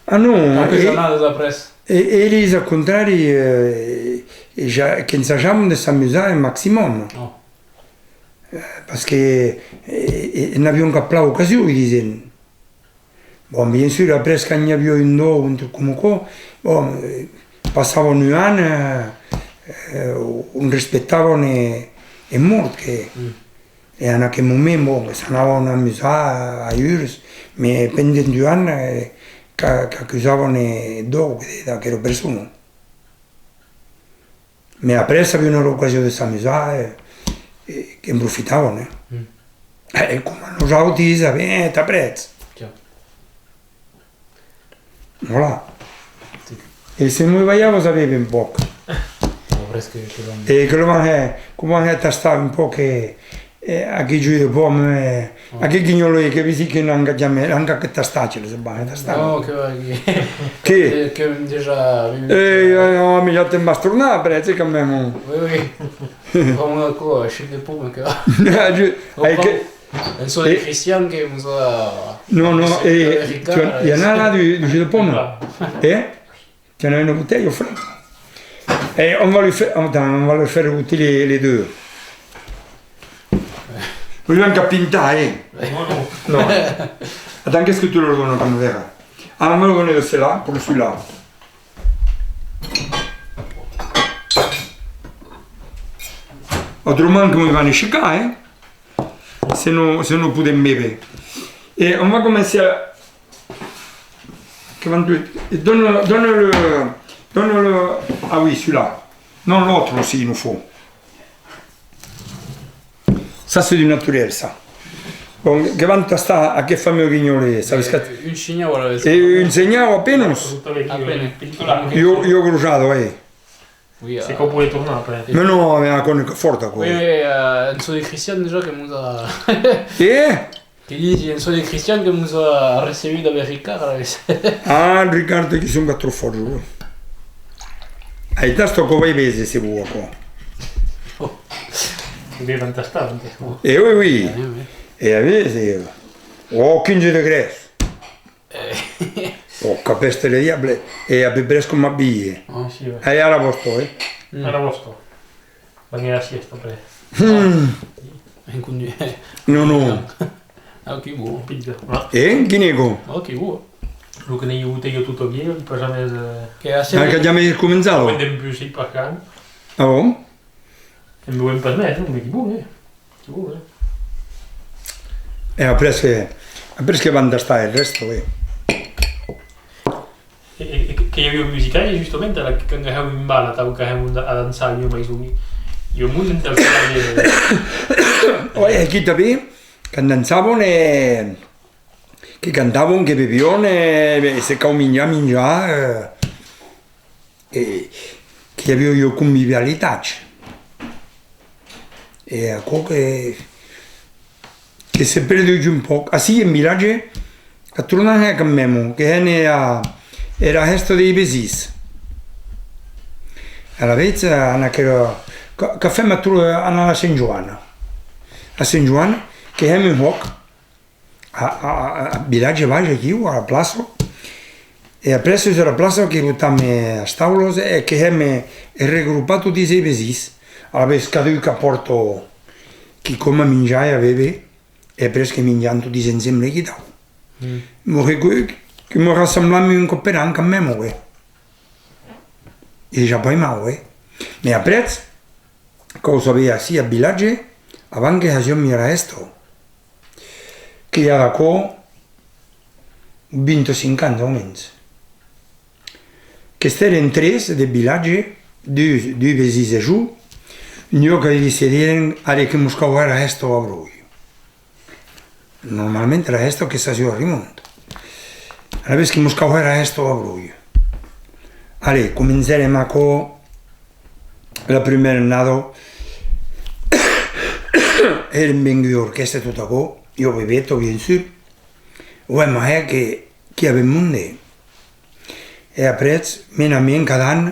Ah non, quauques annadas après. E, e eris, al contrari, eh, e ja, qu'ensajavan de s'amusar un maximum. Oh. Eh, parce que, eh, eh, n'avian cap plan ocasion, i disen. Bon, bien sûr, après, quand i aviá un dòu, un truc coma aquò, bon, eh, passavan un an, eh, eh, on respectavan e, e mòrt, que, e en aquel moment, bon, que s'anavan amusar a, a urs, mais pendent un an, eh, qu'a-, qu'acusavan e dòu d'aquera persona. Mais après, s'avián l'ocasion de s'amusar, eh, eh, qu'en profitavan, eh. E coma nosautis, a ben, t'aprètz. Voilà. E se me balhavas a béver un pòc. E que lo van hèr, que lo van hèr tastar un pòc, e, e aquel jus de pomme, e aquel guignolet que vesi que n'an cap jamai, n'an cap tastat, que les van hèr tastar. Non, que va, que, que, que déjà... E, e, non, mais ja te'n vas tornar après, tu sais, quand même. Oui, oui. Prends aquò, jus de pomme, que va. En çò de Christian que mos a... Non, non, e, tu, il y en a là du, du jus de pomme. Eh? Tu en as une bouteille au frais? Et on va lui faire, attends, on va lui faire goûter les, les deux. Lui, on a pintar, hein? Non, non. Non. Attends, qu'est-ce que tu leur donnes comme verre? Ah, on va lui donner de cela pour celui-là. Autrement, que me van a chicar, hein? Se non, se non podem béver. Et on va commencer à... Que van tu... Donne, donne le, donne le... Ah oui, celui-là. Non, l'autre aussi, il nous faut. Ça, c'est du naturel, ça. Bon, que van tastar aquel fameux guignolet, sabes que... Un shinhau, alavetz. E un shinhau, a penas. A penas. Io, io grosado, eh. Oui, se cau poder tornar après. Mais non, mais aquò n'ei cap fòrt, aquò. Oui, oui, euh, en çò de Christian, déjà, que mos a... E? Que disi, en çò de Christian, que mos a recebut avec Ricard, alavetz. Ah, Ricard, que son cap tròp fòrts, oui. Ai, tasta aquò, vai véser, se vòu, aquò. Bé, van tastar, van tastar. E oui, oui. E a véser, oh, quinze degrés. Oh, capèste le diable! E a peu près coma bilhe. Ah, si, ouais. E ara vòsta, eh? Ara vòsta. Van hèr la sièsta, après. Non, non. Ah, que bon. E? Quin ego? Ah, que bon. Lo que n'ei botèia tota vièlha, pas jamès, eh... Que a... Ah, que jamès començava? Dempús, sei pas quand. Ah bon? En beuen pas mès, non? Mès que bon, eh? Que bon, eh? E après que, après que van tastar el rèsto, eh. E, e, e que, que i aviá un musicaire, justament, ara, quand que hèm un bal, atau que hèm a dançar, jo mai o mens. Jo monte entau musicaire. Ouais, aquí tanben, quand dançavan, e, que cantavan, que bevián, e, e se cau minjar, minjar, e, e que i aviá ua convivialitat. E aquò que, que se perdut un pauc. Ací, en vilatge, a tornat hèr quand même, que hèn era, era hèsta dei vesins. Alavetz, en aquera, qu'a, qu'a fèm a tor-, anar a Sent Joan. A Sent Joan, que hèm un hòc, a, a, a, a vilatge baish aquiu, a la plaça. E après, sus era plaça, que botam, eh, as taulas e que hèm, eh, regropar toti es vesins. Alavetz, cadun qu'apòrta quicòm a minjar e a béver, e après que minjam toti ensemble quitau. Mm. Mos recu-, que mos rassemblam un còp per an, quand même, ouais. E ja pas mau, eh. Mès après, cau saber ací, ath vilatge, avant que hasiam era hèsta, que i a d'aquò vint-e-cinc ans, au mens. Qu'estèrem tres de vilatge, dus, dus vesins e jo, un dia que decidèrem, allez, que mos cau hèr era hèsta a Brolh. Normalament, era hèsta que s'hasiá a Rimont. Alavetz que mos cau hèr era hèsta a Brolh. Allez, comencèrem aquò, la prumèra annada, èrem venguts orquèstra e tot aquò, jo beveta, bien sûr. Oèm ahèr que, qu'i avèm monde. E après, mena a mena, cada an,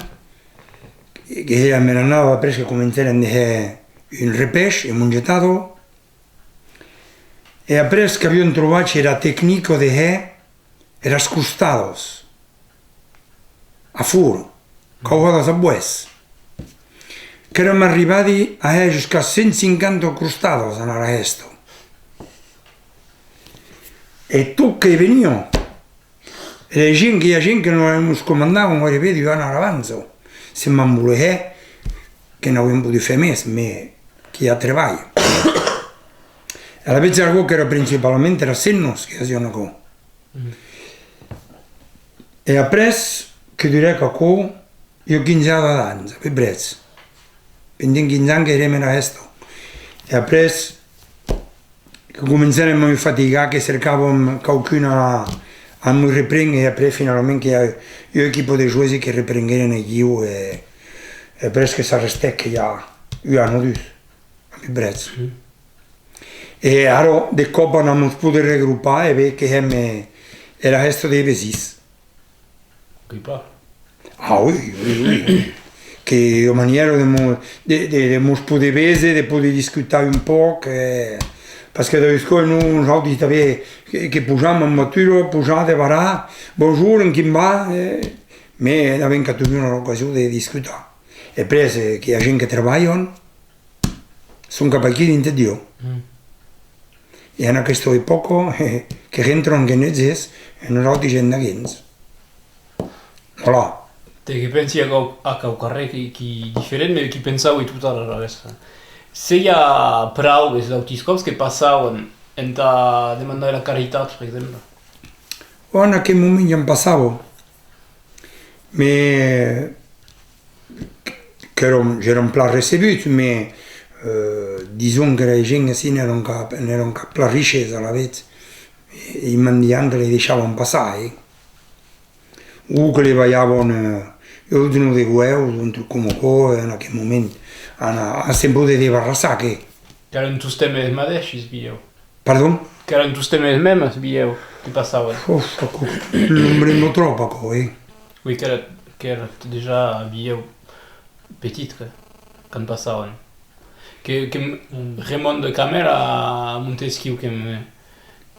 que hèra mena nau, après que comencèrem de hèr un repèsh, un mongetada, e après qu'aviam trobat era tecnica de hèr eras crostadas. A forn, cauhadas a boès. Qu'èram arribadi a hèr jusqu'a cent cinquanta crostadas en era hèsta. E tot que venia. E la gent, que i a gent que nos comandavan gairebé dus ans a l'avança. Se m'an volut hèr, que n'auem podut hèr mès, mès que i a trebalh. Alavetz, aquò qu'èra principalament eras hemnas que hasián aquò. E après, que durèc aquò, jo, quinze ans, a peu près. Pendent quinze ans que hèrem era hèsta. E après, que comencèrem a nos fatigar, que cercàvem quauqu'un a, a nos reprene, e après, finalament, que i a ua equipa de joesi que reprengueren aquiu, e, e après que s'arrestèc que i a un an o dus, a peu près. E ara, de còp, anam mos poder regropar e ben que hèm, eh, era hèsta de Besís. Qui pas? Ah oui, oui, oui, oui. Que ua manièra de mo-, de, de, de mos poder véser, de poder discutar un pauc, eh, parce que daus còps, nos, nosautes tanben, que, que pujam en voatura, pujar, devarar, bonjour, en quin va, eh, mès n'avem qu'a totun l'ocasion de discutar. E après, eh, que i a gent que trabalhan, son cap aquí dins eth dieu. E en aquesta epòca, que rentran que netzes, e nosautes endaguens. Voilà. Te que pensi a quau-, a quauquarren qui, qui diferent, mès qui pensavi tot ara, alavetz. Se i a praubes d'autis còps que passavan entà demandar era caritat, per exemple? Ò, en aqueth moment ja en passava. Mès qu'èran, qu'èran plan recebuts, mès, eh, dison que las gents ací n'èran cap, n'èran cap plan riches, alavetz, e, e i mendiants que les deishavan passar, eh. O que les balhavan, eh, un dron de uèus, un truc coma aquò, en aqueth moment, a, a se'n poder desbarrassar, que. Qu'èran tostemps es madeishi, bilhèu. Pardon? Qu'èran tostemps es mèmes, bilhèu, que passavan. Uf, aquò, non brembo tròp, aquò, eh. Oui, qu'èra, qu'èra dejà, bilhèu, petit, que, quand passavan. Que, que m-, Raymond de Camèra, a Montesquiu, que me,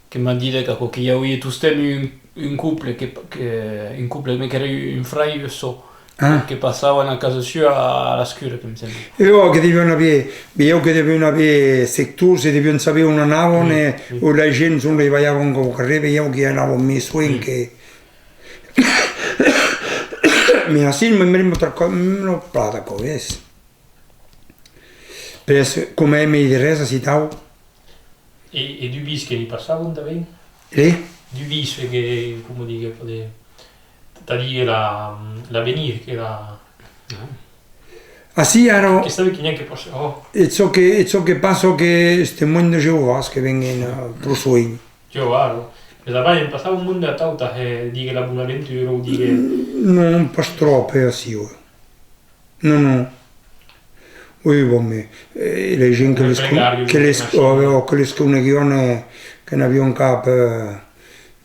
que m'a dit aquò, que i auie tostemps un, un couple, que, que, un couple, mès qu'èra un fraire e ua sòr. Ah. Que passavan a casa sua a l'escura, que me sembla. E ò, que devián aver, bilhèu que devián aver sectors e devián saber on anavan, e, o las gents, on les balhavan quauque carrèr, bilhèu que anavan mès soent que. Mès ací, me, me, me, non, plan d'aquò, ves. Pes, coma èm ei de res, ací tau. E, e dubis que li passavan tanben? E? Dubis que, coma digue, de, tà díguer la, l'avenir, que la... Ah. Ací, ara, que sabe quin an que passa, ò. E çò que, e çò que passa, que es Temoins de Jeovàs que venguen, eh, pro soent. Jeovàs, ò. Mès avant, en passava un monde atau, tà, eh, díguer la bona aventura, o díguer... Non, pas tròp, eh, ací, ò. Non, non. Oui, bon, mès, eh, la gent que les con-, que les, o, o que les coneguion, eh, que n'avion cap, eh,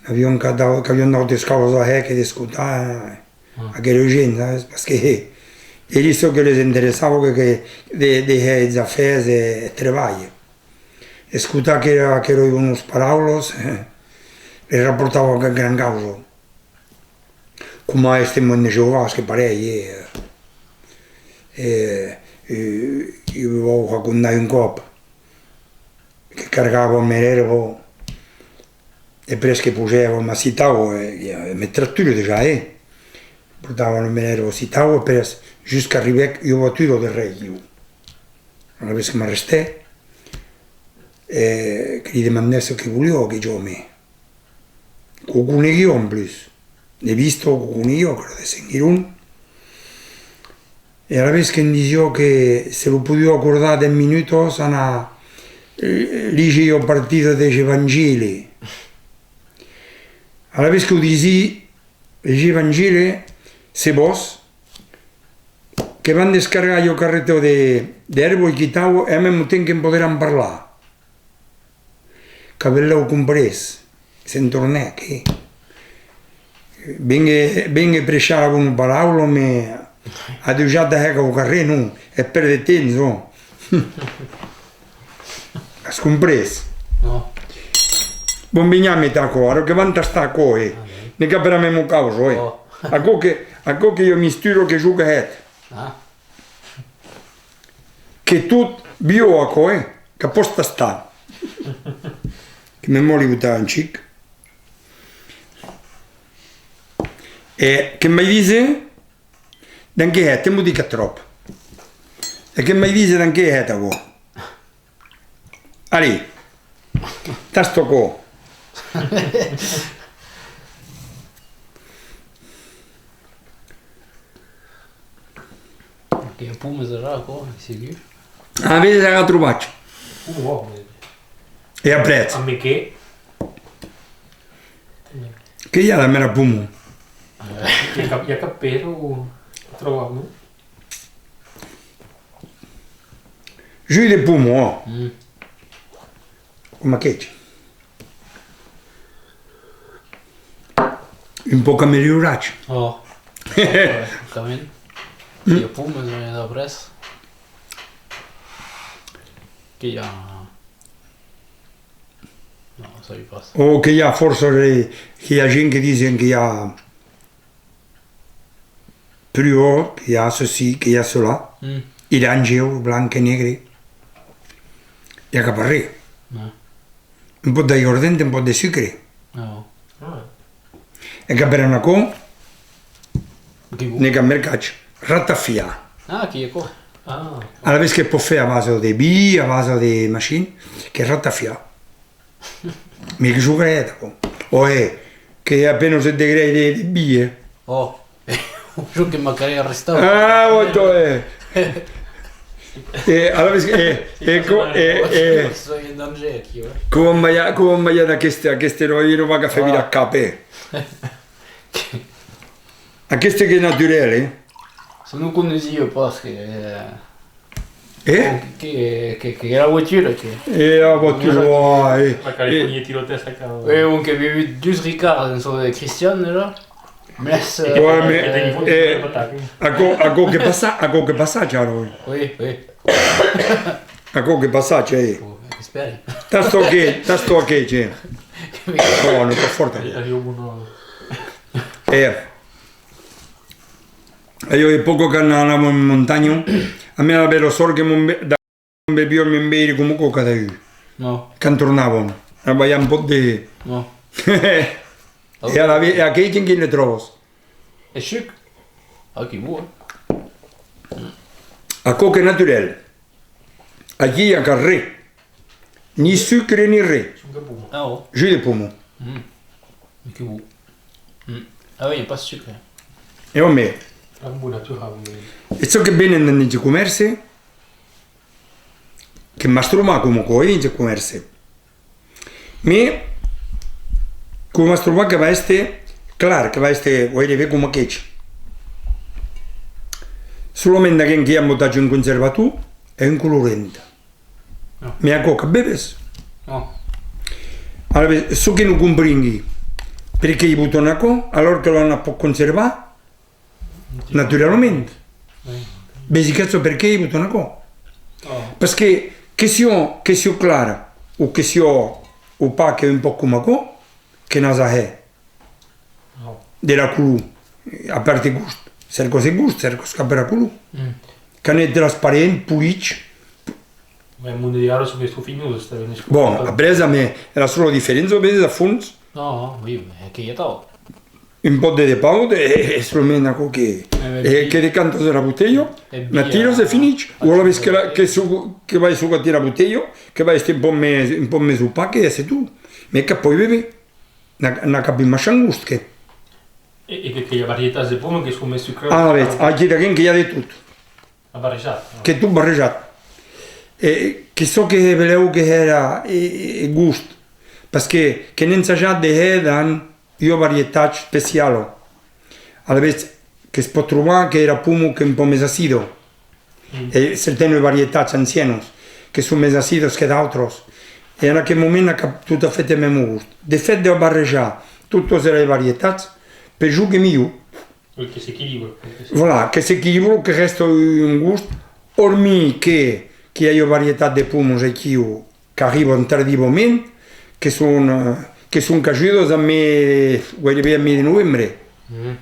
n'avion cap d'au-, qu'avion d'autes causas a hèr que d'escotar, eh, aquera gent, sabes? Parce que, eh, eri çò que les interessava que, que de, de hèr eths afèrs e eth trebalh. Escotar aquera, aqueras bonas paraulas, eh, les raportava cap gran causa. Coma es Temoins de Jeovàs, que parelh, eh, eh, eh, jo vos vau racondar un còp que cargàvem era èrba e après que posèvam ací tau, eh, e, eh, eth tractor dejà, eh, portàvem era èrba ací tau, e après, just qu'arribèc ua voatura darrèr, jo. Alavetz que m'arrestè, e que li demandè çò que voliá aqueth òme. Que'u coneguiá en plus. De vista, que'u coneguiá, qu'èra de Sent Giron. E alavetz que'm disiá que se lo podiá acordar dètz minutas, anar, eh, légir ua partida des Evangiles. Alavetz que'u disi, les Evangiles, se vòs, que vam descargar ua carreta de, d'èrba e quitau, e en mème temps que'm poderàn parlar. Qu'a benlèu comprés. Se'n tornèc, eh. Vengue, vengue prechar la bona paraula, mès adujat a hèr quauquarren, non? E pèrder temps, ò. As comprés? Non. Bon, venha, meta aquò, ara que vam tastar aquò, eh. Ah, ben. Ne cap era mèma causa, eh. Ò. Aquò que, aquò que jo misturo que jo que hèt. Ah. Que tot viu aquò, eh, que pòs tastar. Que me mòli botar un chic. E que m'ai díser, damb qué hèt, te m'o dic a tròp. E que m'ai díser, damb qué hèt aquò. Allez, tasta aquò. Que i a pomes ara, aquò, segur. A veire, ara trobatz. Poma, òme. E après? Ambe qué? Que i a la mèra poma? I a cap, i a cap pera o tròba, non? Jus de poma, ò. Mm. Coma aqueth. Un pauc ameliorat. Ò. Francament. Mm. Que i a pomes, eh, d'après. Que i a... Non, sabi pas. O que i a fòrça de, que i a gent que disen que i a Pr'aur, que i a ceci, que i a cela. Mm. Irange, blanc e negre. I a cap arren. Ah. Un pòc d'aigardent, un pòc de sucre. Ah. E qu'apèran aquò, que i a cap mercatge, ratafià. Ah, qu'ei aquò. Ah. Alavetz que pòt fèr a basa de vin, a basa de machin, que ratafià. Mès que jo crèi, aquò. Oè, que a penas eth degrèi de, de vin, eh. Ò, jo que m'ac carrèi arrestar. Ah, ò, toi, eh. E alavetz, eh, eh, co-, eh, eh. Soi en danger aquí, eh. Com balha, com balha d'aqueste, aqueste non, jo non m'ac a fèr virar cap, eh. Aqueste qu'ei naturèl, eh. Se non coneissi pas que, eh, Eh? Que, que, que, que la voitura, que... E la voitura, oa, eh, la Californie, eh, tirotèja, que... Eh, on que bevut dus Ricard en çò de Christian, dejà. Mès, eh... Oa, mès, eh, aquò, aquò que passa, aquò que passa, ja, oui. Oui, oui. Aquò que passa, ja, eh. Espèri. Tasta aquò, tasta aquò, ja. Oh, non, pas fòrt, aquò. Eh. A ua epòca, quan anàvam en montanha, a mèra bèra sòrt que mon be-, da-, mon beviá me'n beire coma aquò cada un. Non. Quan tornàvam, a balhar un pòc de... Non. E ara, e aqueth, en quin le tròbas? Eth suc? Ah, qu'ei bon, eh? Aquò qu'ei naturèl. Aquí i a cap ren. Ni sucre ni ren. Jus de poma. Ah, ò. Jus de poma. Mm. Que bon. Mm. Ah oui, i a pas sucre. E òme. Ah, bon, naturau, oui. E çò que venen dins eth comèrce, que m'as trobat coma aquò, eh, dins eth comèrce. Mès, coma m'as trobat que va èster clar, que va èster guaireben coma aqueth. Solament d'aqueth que i a botat un conservator e un colorant. Ah. Mès aquò, qu'ac bebes? Ah. Alavetz, çò que non comprengui, perqué i botan aquò, alòrs que l'òm pòt conservar naturalament. Oui. Vesi qu'aquò, perqué i botan aquò? Ah. Parce que, que siá, que siá clar, o que siá opac, un pauc coma aquò, que n'as a hèr. De la color, a part de gost, cèrcas de gost, cèrcas cap era color. Mm. Quan ei transparent, polit. Mès monde de ara son estrofinoses, tanben. Bon, après, amé era sola diferéncia, vedes, a fons. Non, non, oui, mès qu'ei atau. Un pòc de depau, de, e, e solament aquò que, eh, e, que decantas era botelha, la tiras e finit. O alavetz que la, que su-, que vai sucar tira botelha, que va èster un pòc mès, un pòc mès opac e c'est tout. Mès que pòi bever. N'a, n'a cap un machant gost, que. E, e que, que i a varietats de poma que son mès sucraudas. Alavetz, aquí d'aquí que i a de tot. A barrejat, non? Que tot barrejat. E que çò que hè belèu que hèra, e, e gost. Parce que, que n'èm ensajat de hèr damb ua varietat especiala. Alavetz, que's pòt trobar qu'era poma qu'ei un pauc mès acida. Mm. E certanas varietats ancianas que son mès acidas que d'autras. E en aqueth moment a cap tot a fèt eth mème gost. De fèt, deu barrejar totas eras varietats, per jo que milhor. Oui, que s'equilibra. Voilà, que s'equilibra, que rèsta un gost, hormis que, que i a ua varietat de pomas aquiu qu'arriban tardivament, que son, eh, que son cajudas en mes, gairebé en mes de novembre. Mhm.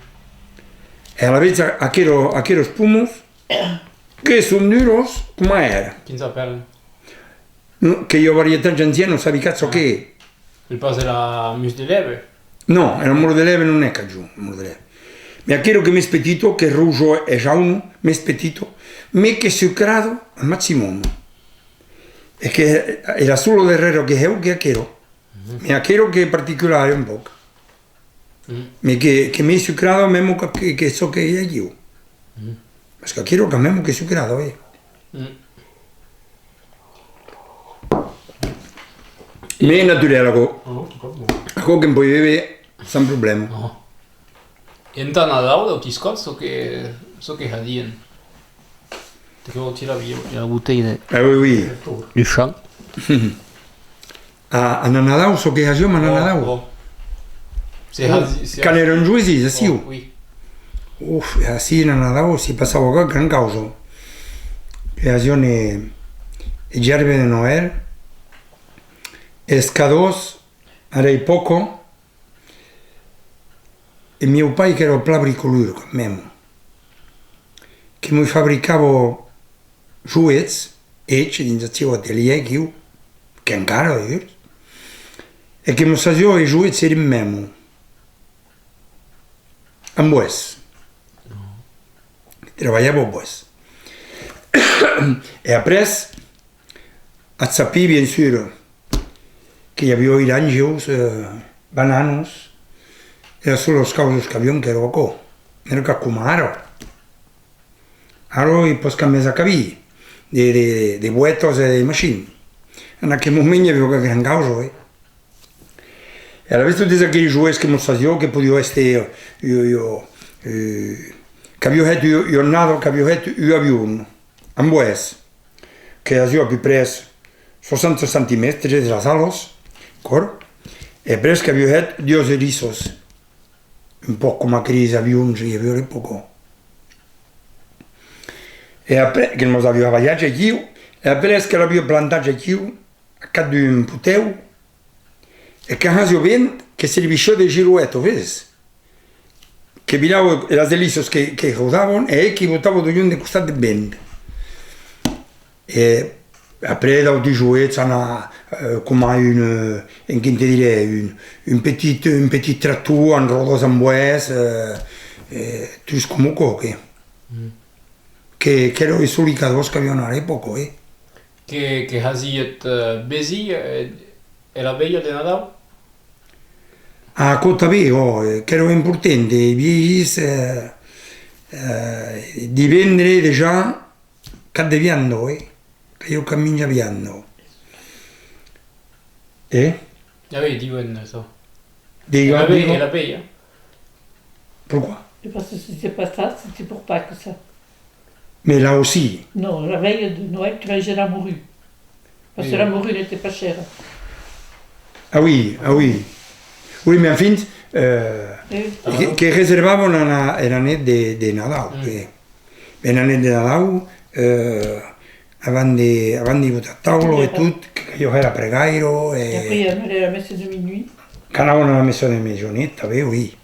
E alavetz, a-, aqueras, aqueras pomas, que son duras, coma èra. Quin s'apèla? Non, qu'ei ua varietat anciana, non sabi cap çò qu'ei. Ei pas era Mûr de Lève? Non, era Mûr de Lève non ei cajun, Mûr de Lève. Mès aquera qu'ei mès petita, qu'ei roja e jauna, mès petita, mès qu'ei sucrada al maximum. E qu'ei era sola darrèra que hèu qu'ei aquera. Mhm. Mès aquera qu'ei particulara un pauc. Mm. Mès que, que mei sucrada mèma que, que, que çò que i a aquiu. Mm. Mas qu'aquera quand mèma qu'ei sucrada, oi. Mm. Mès naturèl, aquò. Ah, en tot cas, bon. Aquò que'n pòi béver sans problèma. Ah. E entà Nadau, d'autis còps, çò que, çò que hadien? Te que vau tirar ua, ua botelha de... Ah, oui, oui. Du champ. A, a Nadau, çò que hasiam a Nadau. Oh, oh. Se... Oh, hasi-, se... Quand èran joesis, aciu. Oh, oui. Uf, ací a Nadau se passava cap gran causa. Que hasiam e, e gèrbe de Noèl, es cadòs, ara epòca, e mieu pair qu'èra plan bricolur, quand même, que mos fabricava joets, hèits dins aciu atelièr aquiu, qu'encara, d'ailleurs, e que mos hasiá es joets eren mèma, en boès. Trabalhava au boès. E après, ath sapin, bien sûr, que i aviá irangius, eh, bananos, eras solas causas qu'aviam qu'èra aquò. N'èra cap coma ara. Ara i pòs cap mès acabir de, de, de boètas e de machin. En aqueth moment i aviá cap gran causa, eh. E alavetz totes aqueri joets que mos hasiá, que podiá èster, eh, ua, ua, eh, qu'aviá hèt ua, ua annada, qu'aviá hèt un avion, en boès, que hasiá a peu près soixante centimètres de las alas, còr, e après qu'aviá hèt duas elissas, un pauc coma aqueris avions que i aviá a l'epòca. E après, que mos aviá balhat aquiu, e après que l'aviá plantat aquiu, a cap d'un potèu, e quand hasiá vent, que servissiá de girouette, ves? Que virava eras elissas que, que rodavan e que botava dehens de costat deth vent. E après, d'auti joets, anar, eh, coma un, eh, en quin te dirè, un, un petit, un petit tractor amb ròdas en boès, eh, eh, trucs coma aquò, que, mm, que, qu'èra es solicadors qu'aviam ara epòca, eh. Que, que hasiet, eh, vesir, eh, era velha de Nadau? Aquò tanben, ò, eh, qu'èra important, de vièlhs, eh, eh, divendre dejà cap de vianda, eh, que jo cap minjar vianda. Eh? Ah oui, divendre, ça. Divendre. Et la veille, et la veille, hein? Pourquoi? Et parce que c'était pas ça, c'était pour Pâques, ça. Mais là aussi. Non, la veille de Noël, tu mangeais la morue. Parce que la morue n'était pas chère. Ah oui, ah oui. Oui, mais enfin, euh, que, que reservavan era, era net de, de Nadau, que, era net de Nadau, euh, avant de, avant de botar taula e tot, que caliá hèr la pregaira e... Et après, on allait à la messe de minuit. Qu'anavan a la messa de miejanuech, tanben, oui.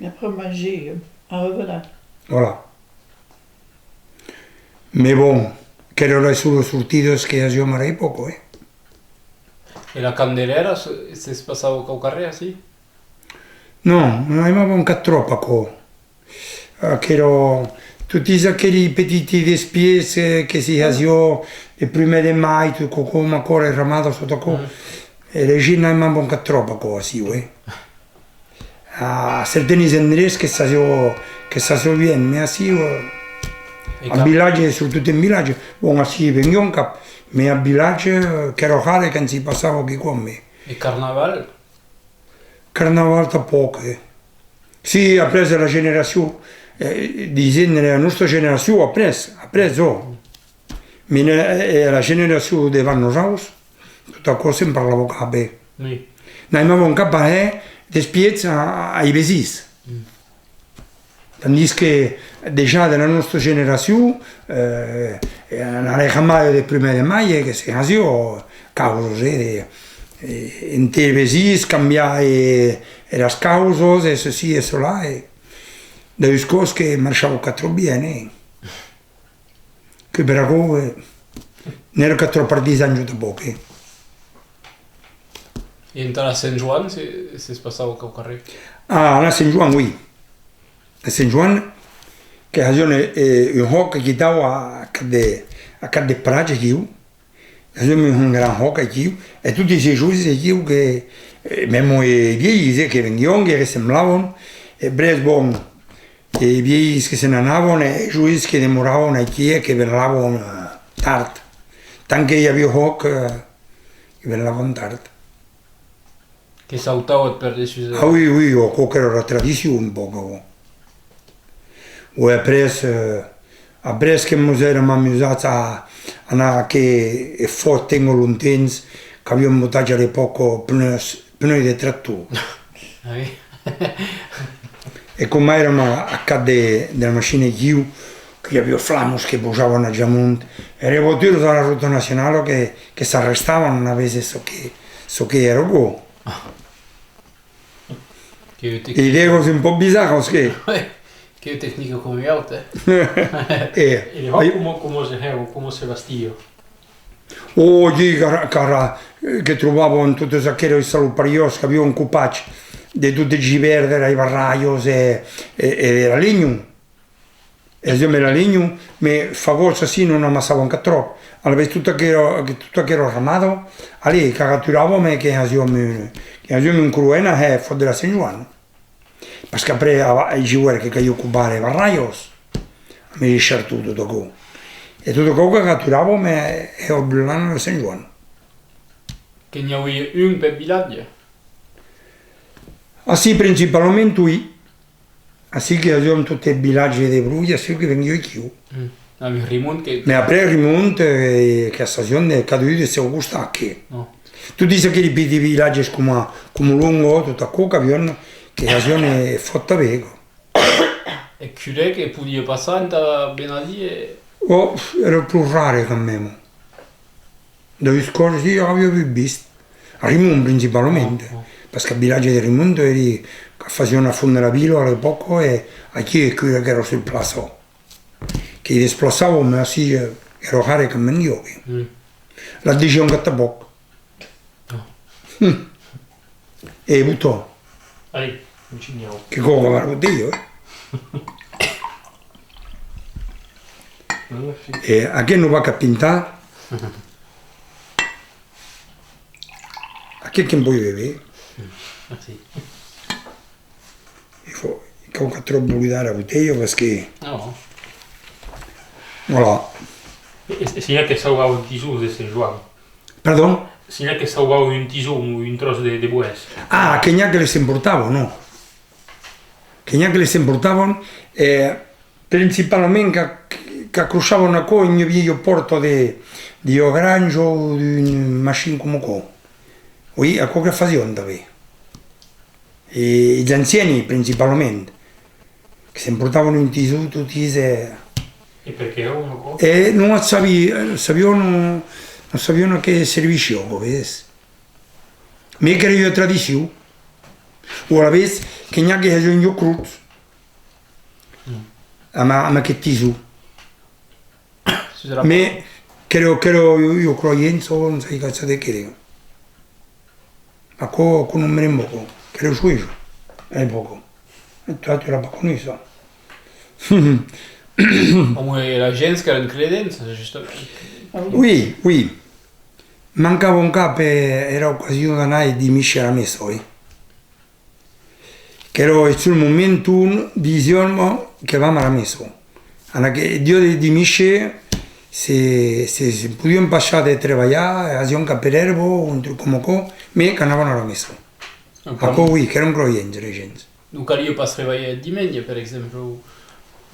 Et après, on mangeait, euh, en revenant. Voilà. Mès bon, qu'èra las solas sortidas que hasiam ara epòca, eh. E la Candelèra, se, se's passava quauquarren ací? Non, non aimavan cap tròp aquò. Aquera, totis aqueri petiti despièrs, eh, que s'i hasiá eth prumèr de mai, tot aquò, coma aquò, las ramadas, tot aquò. E la gent n'aimavan cap tròp aquò aciu, eh. A certans endrets que s'hasiá, que s'hasiá bien, mès ací, eh, en vilatge, surtot en vilatge, bon, ací venguiam cap, mès en vilatge, eh, qu'èra rare quand s'i passava quicòm, eh. E Carnaval? Carnaval tanpòc, eh. Si, après, era generacion, eh, disen, era nòstra generacion, après, après, ò. Mès ne-, e la generacion davant nosaus, Tot aquò se'n parlava cap, eh. Oui. N'aimavan cap a hèr despièch a, a, ai vesins. Mm. Tandis que dejà de la nòstra generacion, eh, en la hejamada de prumèr de mai, eh, que se hasiá causas, eh, de, eh, entre vesins, cambiar, eh, eras causas, e ceci e cela, e daus còps que marchava cap tròp bien, eh. Que per aquò, eh, n'èra cap tròp partisan jo tanpòc, eh. E entà la Sent Joan se, se passava quauquarren? Ah, la Sent Joan, oui. La Sent Joan, que hasián, eh, eh, un hòc que quitava a cap de, a cap de prats aquiu. Hasián un gran hòc aquiu. E toti se joves aquiu que, eh, mèma, eh, vielhs, eh, que venguián, que ressemblavan. E brèf, bon, e vielhs que se n'anavan, e joves que demoravan aquí e que velavan, eh, tard. Tant que i aviá hòc, eh, que velavan tard. Que sautavan per dessús de... Ah oui, oui, aquò qu'èra la tradicion un pauc, aquò. Oui, après, eh, après que mos èram amusats a, a anar que e fòrt temps longtemps, qu'aviam botat a l'epòca pneus, pneus de tractor. Ah oui. E coma èram a, a cap de, de la machina aquiu, que i aviá flamas que bojavan a jamont, e las voturas a la rota nacionala que, que s'arrestavan a véser çò que, çò que èra aquò. Que tec-... Idèas un pauc bizarras, que. Ouais. Que tecnica coma ua auta, eh? E... E lèu, coma, coma se hèva, coma se bastia? Ò, aquí, cara, cara, eh, que trobavan totas aqueras salopariás qu'avián copat de tot eth givèrn de las barralhas e, e, e de la lenha. E hasiam la lenha, mès fagòts ací non amassavan cap tròp. Alavetz, tota aquera, tota aquera ramada, allez, qu'agaturavam e que hasiam un, que hasiam un croèn a hèr fòrt de la Sent Joan. Parce qu'après, a, a, ieu, que caliá copar las barralhas, amb es echartons, tot aquò. E tot aquò qu'agaturavam e, e o brutlavam a la Sent Joan. Que n'i auia un per vilatge? Ací, principalament, oui. Ací que hasiam tot eth vilatge de Brolh, ací que venguiá aquiu. Mm. Mès après Rimont, eh, que hasiam de, cadun de son costat, que. Totis aqueles petits vilatges coma, coma Longa, tot aquò, qu'aviam, que hasiam, eh, fòrt tanben. E Curè que podia passar entà benadir e... Ò, èra pro rare quand même. Daus còps, si, aviá avut vist. A Rimont, principalament. Parce qu'ath vilatge de Rimont, èri, que fasián a fons de la vila a l'epòca, e aquí, e Curè qu'èra sul plaça. Que'i desplaçavan, mès ací, eh, èra rare qu'en venguiá, que. L'ac didián cap tanpòc. E botó. Allez, un chinhau. Que còca la botelha, eh? E aqueth non va cap pintar. Aqueth que'n pòt béver. Merci. Il faut, cau cap tròp boludar la botelha, parce que... Ah bon. Voilà. E, e, e se n'i a que sauvavan un tison de Sent Joan? Pardon? Se n'i a que sauvavan un tison o un tròç de, de boès? Ah, que n'i a que les emportavan, non? Que n'i a que les emportavan, e principalament qu'a-, qu'acrochavan aquò en ua vielha pòrta de, d'ua granja o d'un machin coma aquò. Oui, aquò que fasián tanben. E es anciani, principalament, que s'emportavan un tison totis e... E perqué èra aquò? E non ac sabi-, sabián, non, non sabián a qué servissiá, aquò, ves? Mès qu'èra ua tradicion. O alavetz, que n'i a que hasián ua crotz. Amb, amb aqueth tison. Mès qu'èra, qu'èra ua, ua croiença, non sai cap de qué. Aquò, aquò non me remborco. Qu'èra suejo, a l'epòca. E toi, tu l'as pas connu, ça. Au moins, la gent qu'èran credents, justament. Oui, oui. Mancava cap, eh, era ocasion d'anar eth dimishe a la messa, oui. Qu'èra eth sol moment on disiam que vam a la messa. En aqueth dia de dimishe, se, se, se podiam passar de trebalhar, hasiam cap per èrba o un truc coma aquò, mès qu'anavam a la messa. Aquò, oui, qu'èran croients, les gents. Non caliá pas trebalhar eth dimenge, per exemple, o...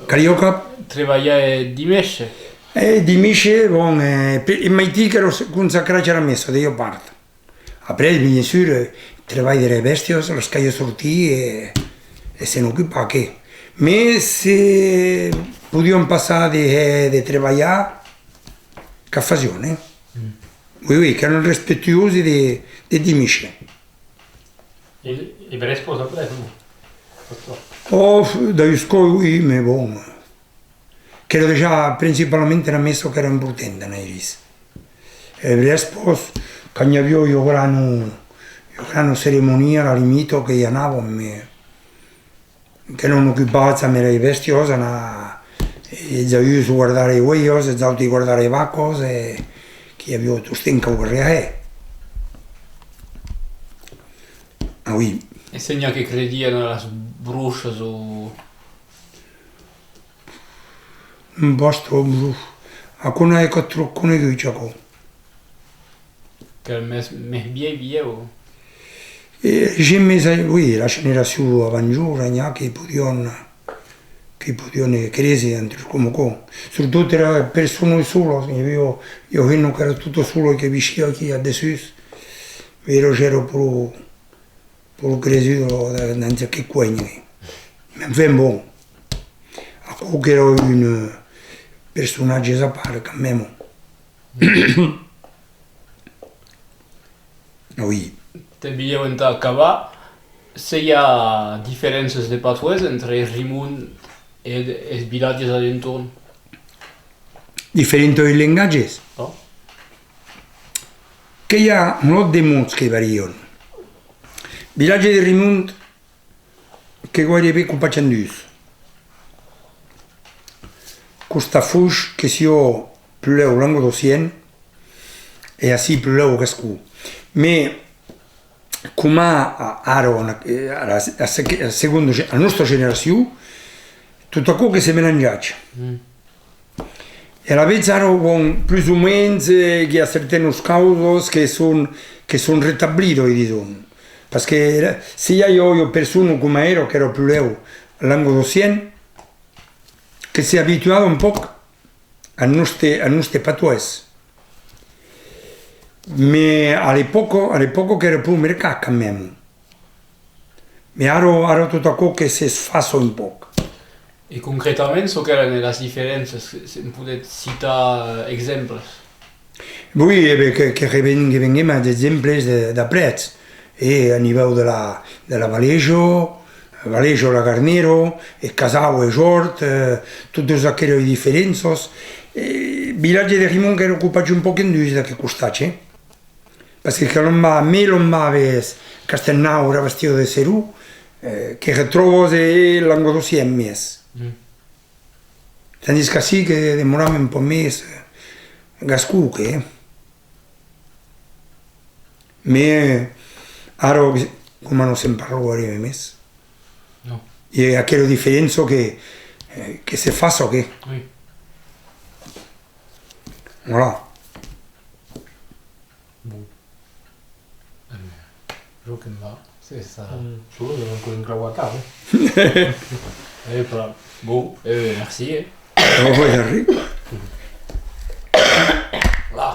Caliá cap? Trebalhar eth dimishe. E dimishe, bon, eh, pe-, e maitin qu'èra consacrat a la messa, de ua part. Après, bien sûr, eh, trabalh de las bèstias, las caliá sortir e, e se n'ocupar, que. Mès se podián passar de, eh, de trabalhar, qu'a fasián, eh? Oui, oui, qu'èran respectuosi de, de dimishe. E, e vespres après, non? Oh, daus còps, oui, mès bon. Qu'èra dejà principalament era messa qu'èra importanta, n'airis. E vespres, quand i aviá ua grana, ua grana ceremonia, a la limita, que i anavam, mès qu'èran ocupats amb eras bèstias, anar, es uns guardar es oelhas, es auti guardar es vacas, e qu'i aviá tostemp quauquarren a hèr. Ah oui. E se n'i a que credián a las brochas o... Basta, aquò n'a estat tròp conegut, aquò. Qu'èra mès, mès vielh, vielh, o? E, gent mès, oui, la generacion abans jo, n'i a que podián, que podián, eh, créser un truc coma aquò. Surtot eras personas solas, i aviá, i aviá gent qu'èra tota sola e que vivia aquí a dessús. Mès eras, èra pro, pro cresuda dins aqueth cuènh. Mès enfin, bon, aquò qu'èra un, eh, personatge a part, quand même. Oui. Te bilhèu entà acabar, se i a diferéncias de patoès entre Rimont e es vilatges a l'entorn? Diferents lengatges? Oh. Que i a un lòt de mots que varian. Vilatge de Rimont, que gaireben copats en dus. Costat Foish, que siá puslèu lengadocian, e ací puslèu gascon. Mès coma a-, ara, a la, a la se-, a segonda ge-, a nòstra generacion, tot aquò que s'es melanjat. E alavetz ara, bon, plus o mens, eh, qu'i a certanas causas que son, que son retablidas, dison. Parce que era, se i a ua, ua persona coma era, qu'èra puslèu lengadocian, que s'es abituada un pauc a nòste, a nòste patoès. Mès a l'epòca, a l'epòca qu'èra pro mercat, quand même. Mès ara, ara tot aquò que s'esfaça un pauc. E concretament, çò qu'èran las diferéncias, se, se podètz citar, eh, exemples? Oui, e ben, que, que reven-, que venguem a d'exemples de, d'aprètz. E a nivèu de la, de la Valeja, Valeja la Garnera, e Casau e Jòrt, eh, totas aqueras diferéncias. E vilatge de Rimont qu'èra copat un pauc en dus d'aqueth costat, eh? Parce que l'on va, mès l'on va vers Castèlnau, era Bastida de Seró, eh, que retròbas e lengadocian mès. Tandis qu'ací que demoram un pauc mès, eh, gascon, que. Mès, eh, ara, coma non se'n parla gaireben mès. Non. E aquera diferéncia que, eh, que se fa çò que. Oui. Voilà. Bon. Eh ben, jo que'm va. C'est ça. Mm. Solo, non podem creuar cap, eh? Eh, però, bon, eh, merci, eh? Non, pas de res.